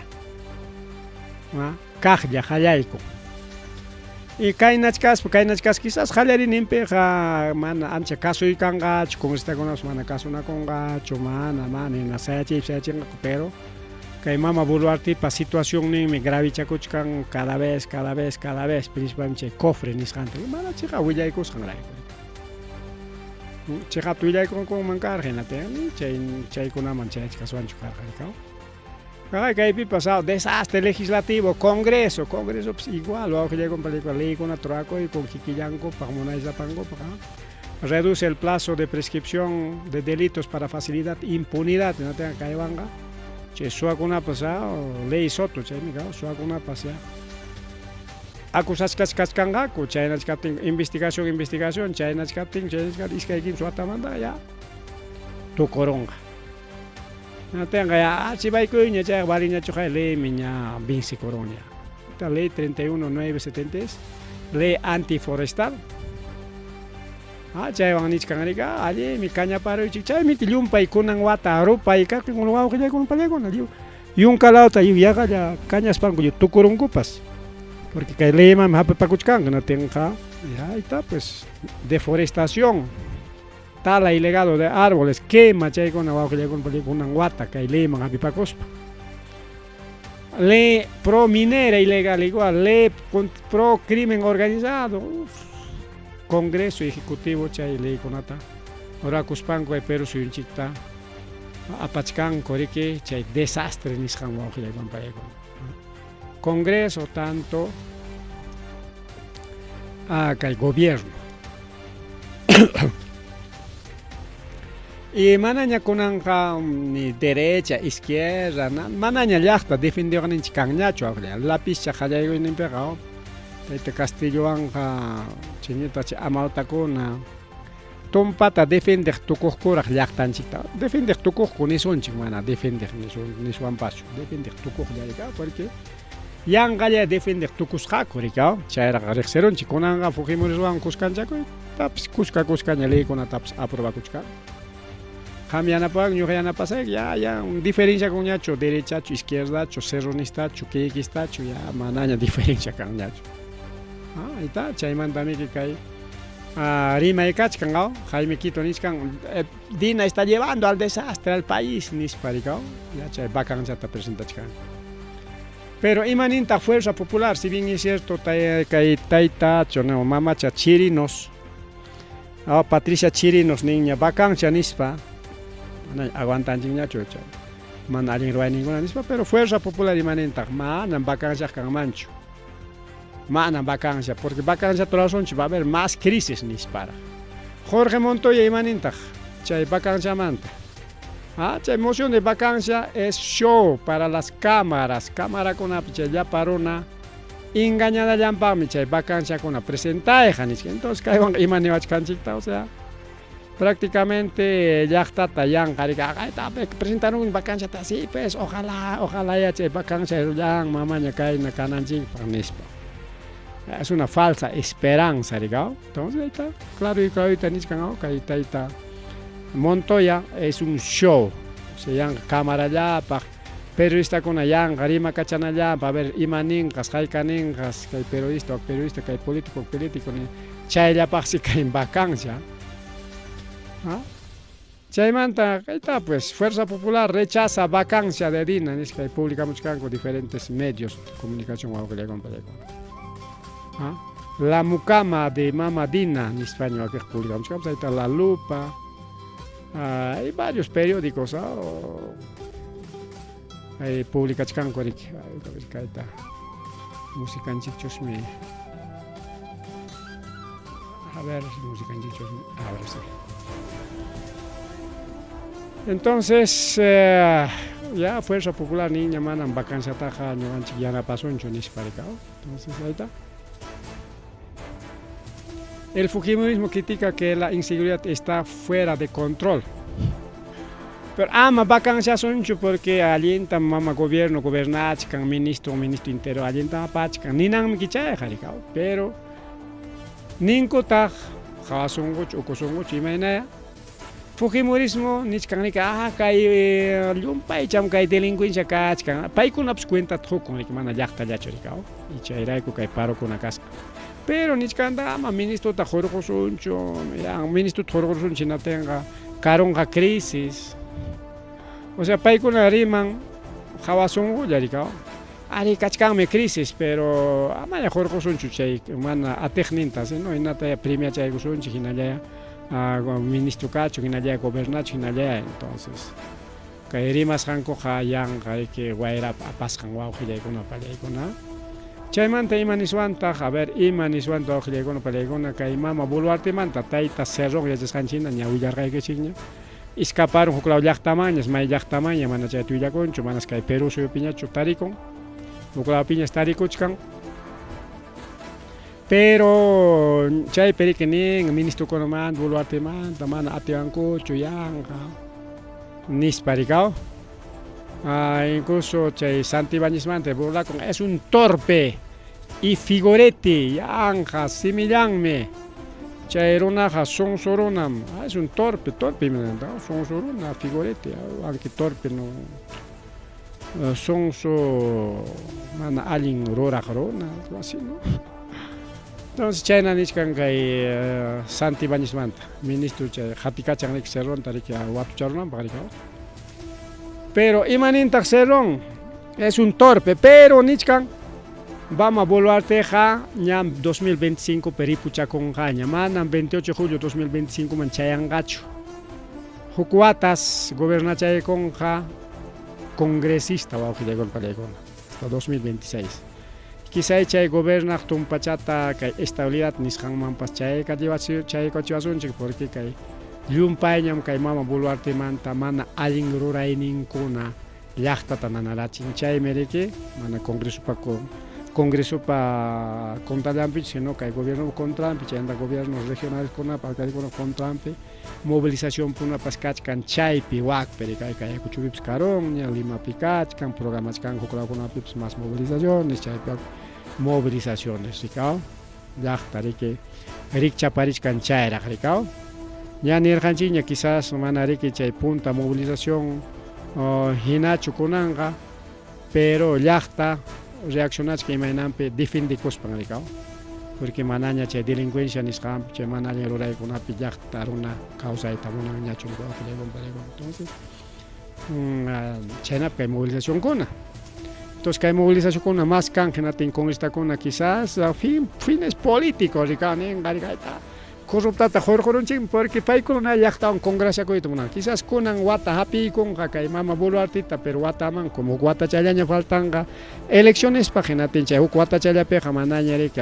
Kaqlla qallaykun. Y kaynachkaspa, kaynachkaspa quizás qallariyninpiqa mana ancha kasuykanqachu, congresistakunapas mana kasunakunqachu, mana, mana hina sayachiypi sayachinqaku, pero kay mama Boluartepa situacionninmi gravichakuchkan cada vez, cada vez, cada vez, principalmente chay cofre nisqanta, mana chiqa willaykusqanrayku. Chiqapta willaykunkuman karqa hinaptinmi chay chaykunaman chayachkaswanchu karqa rikaw. Kay kaypipas desastre legislativo, Congreso, Congreso pues igual, wawqillaykuna leykunata rurakuykun kikillankupaq munayllapankupaq. Reduce el plazo de prescripción de delitos para facilidad impunidad, no tenga kaywanqa. Chay suwakunapas ley Soto chaymi suwakunapas ya acusasqas kachkanqaku chaynachkaptin investigación investigación chaynachkaptin chaynachkaptin iskay kimsa watamanta ya tukurunqa. Hinaptinqa ya achipaykuyña chayqa valinachuqa leymi ña vencikurunña. Esta ley 31970 es ley antiforestal. Ah, chaywan nichkan rika allinmi kañaparuychik chaymi llumpay kunan wata rupay kaqtin wawqillaykuna pallaykuna lliw yunka lawta lliw yaqalla kañaspanku lliw tukurunkupas porque kay leymanmi hapipakuchkanku hinaptinqa ya ahí está pues deforestación tala ilegal de árboles quema chaykuna wawqillaykuna pallaykuna kunan wata kay leyman hapipakuspa. Ley pro minera ilegal igual, ley pro crimen organizado. Uf. Congreso Ejecutivo chay leykunata rurakuspanku kay Perú suyunchikta apachkanku riki chay desastre nisqan wawqillaykuna pallaykuna. Congreso tanto kay gobierno. Y manaña kunanqa ni derecha, izquierda, manaña llaqta defendiwaqninchik kanñachu lapizcha qallaykuyninpiqa tayta Castillowanqa chaynita chay amawtakuna tumpata defendeq tukuqkuraq llaqtanchikta defendeq tukuqku nisunchik mana defendeq niswanpaschu defendeq tukuqlla porque yanqalla defendeq tukusqaku rikaw chayraqa riqsirunchik kunanqa Fujimoriswan kuskanchakuytapas kuska kuskaña leykunatapas aprobakuchkan. Qam yanapawan ñuqa yanapasayki ya ya diferencia kunñachu derechachu izquierdachu serronistachu kaykistachu ya manaña diferencia kanñachu. Ah, ahí está, chaymantamiki kay rimay kachkan Jaime Quito nichkan Dina está llevando al desastre al país nispa rikaw ya chay vacanciata presentachkan. Pero imaninta Fuerza Popular, si bien es cierto kay taytacho no mamacha Chirinos Patricia Chirinos niña vacancia nispa mana aguantanchikñachu chay mana allin ruwayninkuna nispa pero Fuerza Popular imanintaq manam vacanciaq kanmanchu manam vacancia porque vacancia rurasunchik va a haber más crisis nisparaq. Jorge Montoya imanintaq chay vacanciamanta. Chay moción de vacancia es show para las cámaras, cámarakunapi chay llapa runa engañadallanpaqmi chay vacanciakuna presentayqa nichka. Entonces kaywanqa ima niwachkanchikta, o sea, prácticamente llaqtata yanqa rika presentaron vacanciata sí pues ojalá, ojalá ya chay vacancia rullan mamaña kayna kananchikpaq nispa. Es una falsa esperanza, rikaw. Entonces ahí está, claro y clarito nichkan kay tayta Montoya es un show, se llama cámara llapaq, Periodistakuna yanqa rimakachanallanpa, a ver ima ninqas, hayka ninqas, kay periodista wak periodista, kay político wak político ni chayllapaqsi kay vacancia. ¿Ah? Chaymanta kayta pues Fuerza Popular rechaza vacancia de Dina nisqa publicamuchkanku diferentes medios de comunicación wawqillaykuna pallaykuna. ¿Ah? La mucama de Mama Dina nispaña wakiq publicamuchkanku chayta La Lupa. Ah, hay varios periódicos ah, hay publicachkanku riki kayta musikanchikchusmi a ver musikanchikchusmi a ver sí. Entonces eh, ya Fuerza Popular niña manam vacanciataqa ñuqanchik yanapasunchu nispa rika entonces ahí está. El fujimorismo critica que la inseguridad está fuera de control. Pero ama vacanciasunchu porque allintam mama gobierno gobernachkan, ministro, ministro entero allintam apachkan, ninanmi kichayqa rikaw. Pero ninkutaq hawasunquchu ukusunquchu imaynaya. Fujimorismo nichkan riki, ah kay eh, llumpaycham kay delincuencia kachkan. Paykunapas cuentata qukun riki, mana llaqtallachu rikaw. Y chayrayku kay parokuna kasqa. Pero nichkanta ama ministrota hurqusunchu, ministrota hurqusunchu hinaptinqa karunqa crisis. O sea, paykuna riman hawa sunqulla rikaw. Ari kachkanmi crisis, pero amaña hurqusunchu chay mana atiqninta, sino hinata premiachaykusunchik hinallaya ministro kachun, hinallaya gobernachun, hinallaya entonces. Kay rimasqankuqa yanqa riki wayrapa apasqan wawqillaykuna pallaykuna. Chaymanta ima niswantaq, a ver, ima niswantaq wawqillaykuna pallaykuna kay mama Boluartemanta tayta Cerrón yachasqanchikna ña willarqaykichikña. Iskaparun huk law llaqtamanñas, may llaqtamanña mana chayta willakunchu, manas kay Perú suyupiñachu tarikun, huk lawpiñas tarikuchkan. Pero chaypi riki nin ministrokunamanta, Boluartemanta mana atiwankuchu yanqa nispa rikaw. Ah, incluso chay Santibáñezmanta burlakun, es un torpe y figurete, yanqa simillanmi. Chay runaqa sonso runam, ah, es un torpe, torpe imananta, sonso runa, figurete, aunque torpe no sonso mana allin ruraq runa, algo así, ¿no? Entonces chayna nichkan kay Santibáñezmanta, ministro chay qatikachan riki Cerronta riki watucharunanpaq riki. Pero imanintaq Cerrón? Es un torpe, pero nichkan Vama Boluarteqa ñam 2025 pi ripuchakunqaña, manam 28 de julio 2025 man chayanqachu. Huk watas gobernachaykunqa congresista wawqillaykuna pallaykuna hasta 2026. Quizá chay gobernaq tumpachata kay estabilidad nisqanmanpas chaykachiwasunchik porque kay llumpayñam kay mama Boluartemanta mana allin rurayninkuna llaqtata nanarachin. Chaymi riki mana congresopa congresopa contrallanpichu sino kay gobiernopa contranpi chaymanta gobiernos regionaleskunapa alcaldekunapa contranpi movilizacionkunapas kachkan chaypi wakpi riki kay Ayacuchopipas karunña, Limapi kachkan, programachkanku huk lawkunapipas más movilizaciones chaypi movilizaciones rikaw llaqta riki rikchaparichkan chayraq rikaw. Ña nirqanchikña quizás mana riki chay punta movilización hinachu kunanqa, pero llaqta reaccionachkan imaynanpi defendikuspan rikaw, porque manaña chay delincuencia nisqanpi chay mana allin ruraykunapi llaqta runa kawsayta munanñachu entonces chaynapi kay movilizacionkuna. Entonces kay movilizacionkuna más kan hinaptin congresistakuna quizás fines políticos rikaw ninqa rikayta corruptata hurqurunchikmi porque paykuna llaqtawan congraciakuyta munan. Quizás kunan wata hapiykunqa kay mama Boluartita, pero wataman como huk watachallaña faltanqa eleccionespaq hinaptin chay huk watachallapiqa manaña riki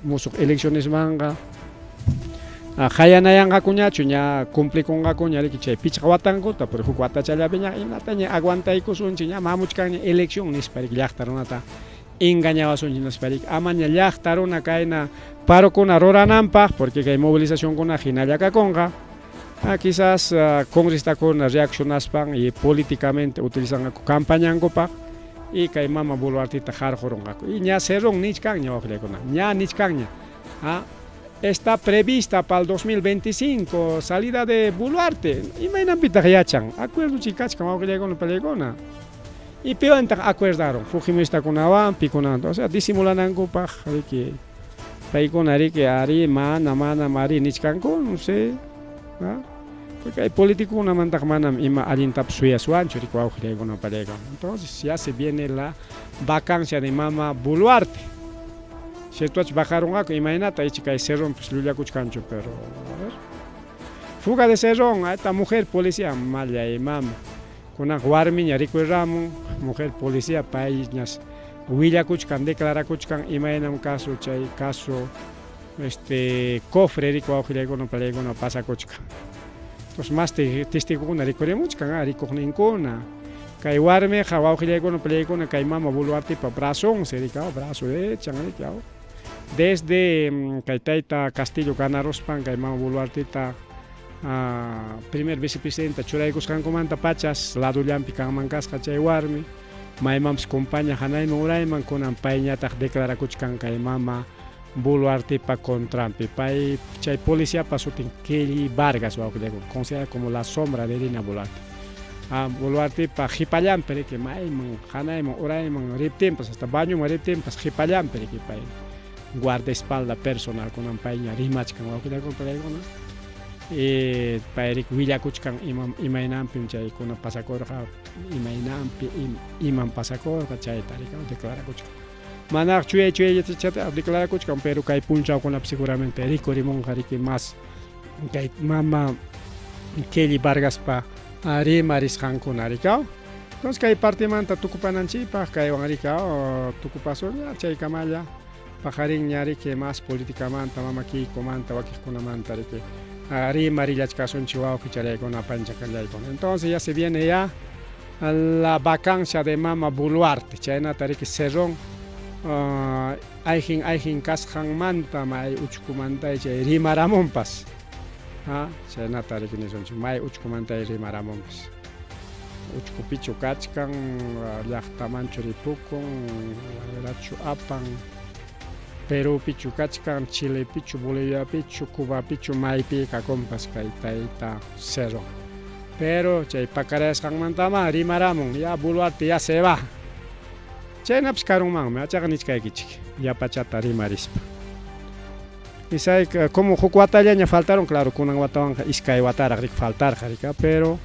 musuq eleccionesmanqa qayanayanqakuñachu ña cumplikunqakuña riki chay pichqa watankuta, pero huk watachallapiña imataña aguantaykusunchik ña mamuchkanña elección nispa riki llaqta runata engañawasunchik nispa riki amaña llaqta runa kayna parokuna rurananpaq porque kay movilizacionkuna hinalla kakunqa. Quizás congresistakuna reaccionaspan y políticamente utilizanqaku campañankupaq y kay mama Boluartita harqurunqaku. Y ña Cerrón nichkanña wawqillaykuna, ña nichkanña. Está prevista para el 2025 salida de Boluarte. Imaynanpitaq yachan? Acuerdo chikachkan wawqillaykuna pallaykuna. Y piwantaq acuerdaron? Fujimistakunawan, pikunawan. O sea, disimulanankupaq, riki. Paykuna riki, ari, mana, manam, ari nichkanku, no sé. ¿Ah? Porque hay políticokunamantaq manam ima allintapas suyaswanchu, riki, wawqillaykuna, pallaykuna. Entonces, ya se viene la vacancia de mama Boluarte. Ciertoach bajarunqaku, imaynata, icha kay Cerrónpas llullakuchkanchu, pero a ver. Fuga de Cerrón, a esta mujer policía, mallay mama. Kunanqa warmiña rikuyramun, mujer policía, payñas willakuchkan, declarakuchkan imaynam caso chay caso este cofre riku wawqillaykuna palaykuna pasakuchkan. Entonces más testigokuna rikurimuchkan, rikuqninkuna. Kay warmiqa wawqillaykuna palaykuna kay mama Boluartepa brazonsi rika, brazo derechan rika. Desde kay tayta Castillo ganaruspan kay mama Boluarteta primer vicepresidenta churaykusqankumanta pachas ladullanpi kanman kasqa chay warmi, maymanpas compaña hanayman urayman, kunan payñataq declarakuchkan kay mama Boluartepa contranpi. Pay chay policiapa sutin Kelly Vargas wawqillaykuna, considerada como la sombra de Dina Boluarte. Boluartepa qhipallanpi riki, mayman hanayman urayman riptinpas, hasta bañoman riptinpas qhipallanpi riki pay guardaespalda personal kunan payña rimachkan wawqillaykuna palaykuna. Pay riki willakuchkan imaynanpim chaykuna pasakurqa, imaynanpi imam pasakurqa chayta riki declarakuchkan. Manaraq chuyay chuyayllachata declarakuchkan, pero kay punchawkunapi seguramente rikurimunqa riki más kay mama Kelly Vargaspa rimarisqankuna rikaw. Entonces kay partimanta tukupananchikpaq kaywan rikaw tukupasun chaykamalla paqarinña riki más políticamanta mama Keikomanta wakiqkunamanta riki rimarillachkasunchik wawqicharaykuna panchakallaykuna. Entonces ya se viene ya la vacancia de mama Boluarte, chaynata riki Cerrón ayjin ayjin kasqanmanta may uchkumanta chay rimaramunpas. Chaynata riki nisunchik may uchkumanta rimaramunpas. Uchkupichu kachkan, llaqtamanchu ripukun, wayrachu apan, Perúpichu kachkan, Chilepichu, Boliviapichu, Cubapichu, maypi kakunpas kay tayta Cerrón. Pero chay pakarayasqanmantama rimaramun, ya Boluarte ya se va. Chaynapas karunmanmi, achaqa nichkaykichik, yapachata rimarispa. Isay, como huk watallaña faltaron, claro, kunan watawanqa iskay wataraq riki faltarqa riki, pero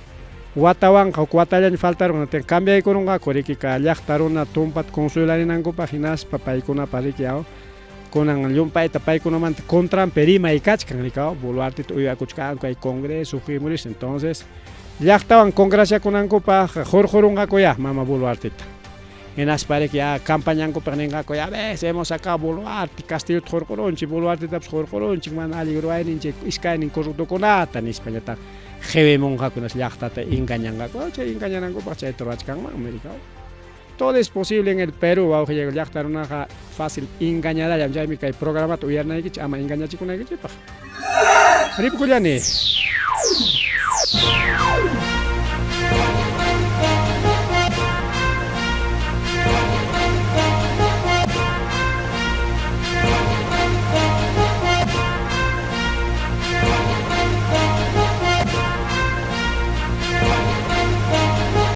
watawanqa huk watallaña faltaron, cambiaykurunqaku riki ka llaqta runa tumpata consuelarinankupaq hinaspa paykunapa riki kunan llumpayta paykunamanta contranpi rimay kachkan riki, Boluarteta uywakuchkanku kay Congreso Fujimorista, entonces llaqtawan congraciakunankupaq hurqurunqaku ya mama Boluarteta. Hinaspa riki ya campañankupaq ninqaku ya ves, hemos sacado Boluarte, Castillota hurqurunchik, Boluartetapas hurqurunchik, mana allin ruwayninchik iskaynin corruptokunata nispañataq qiwimunqaku llaqtata engañanqaku, chay engañanankupaq chayta ruwachkanmanmi riki. Todo es posible en el Perú, wawqillayku llaqta runaqa fácil engañarallam, chaymi kay programata uyarinaykichik ama engañachikunaykichikpaq. Ripukullani.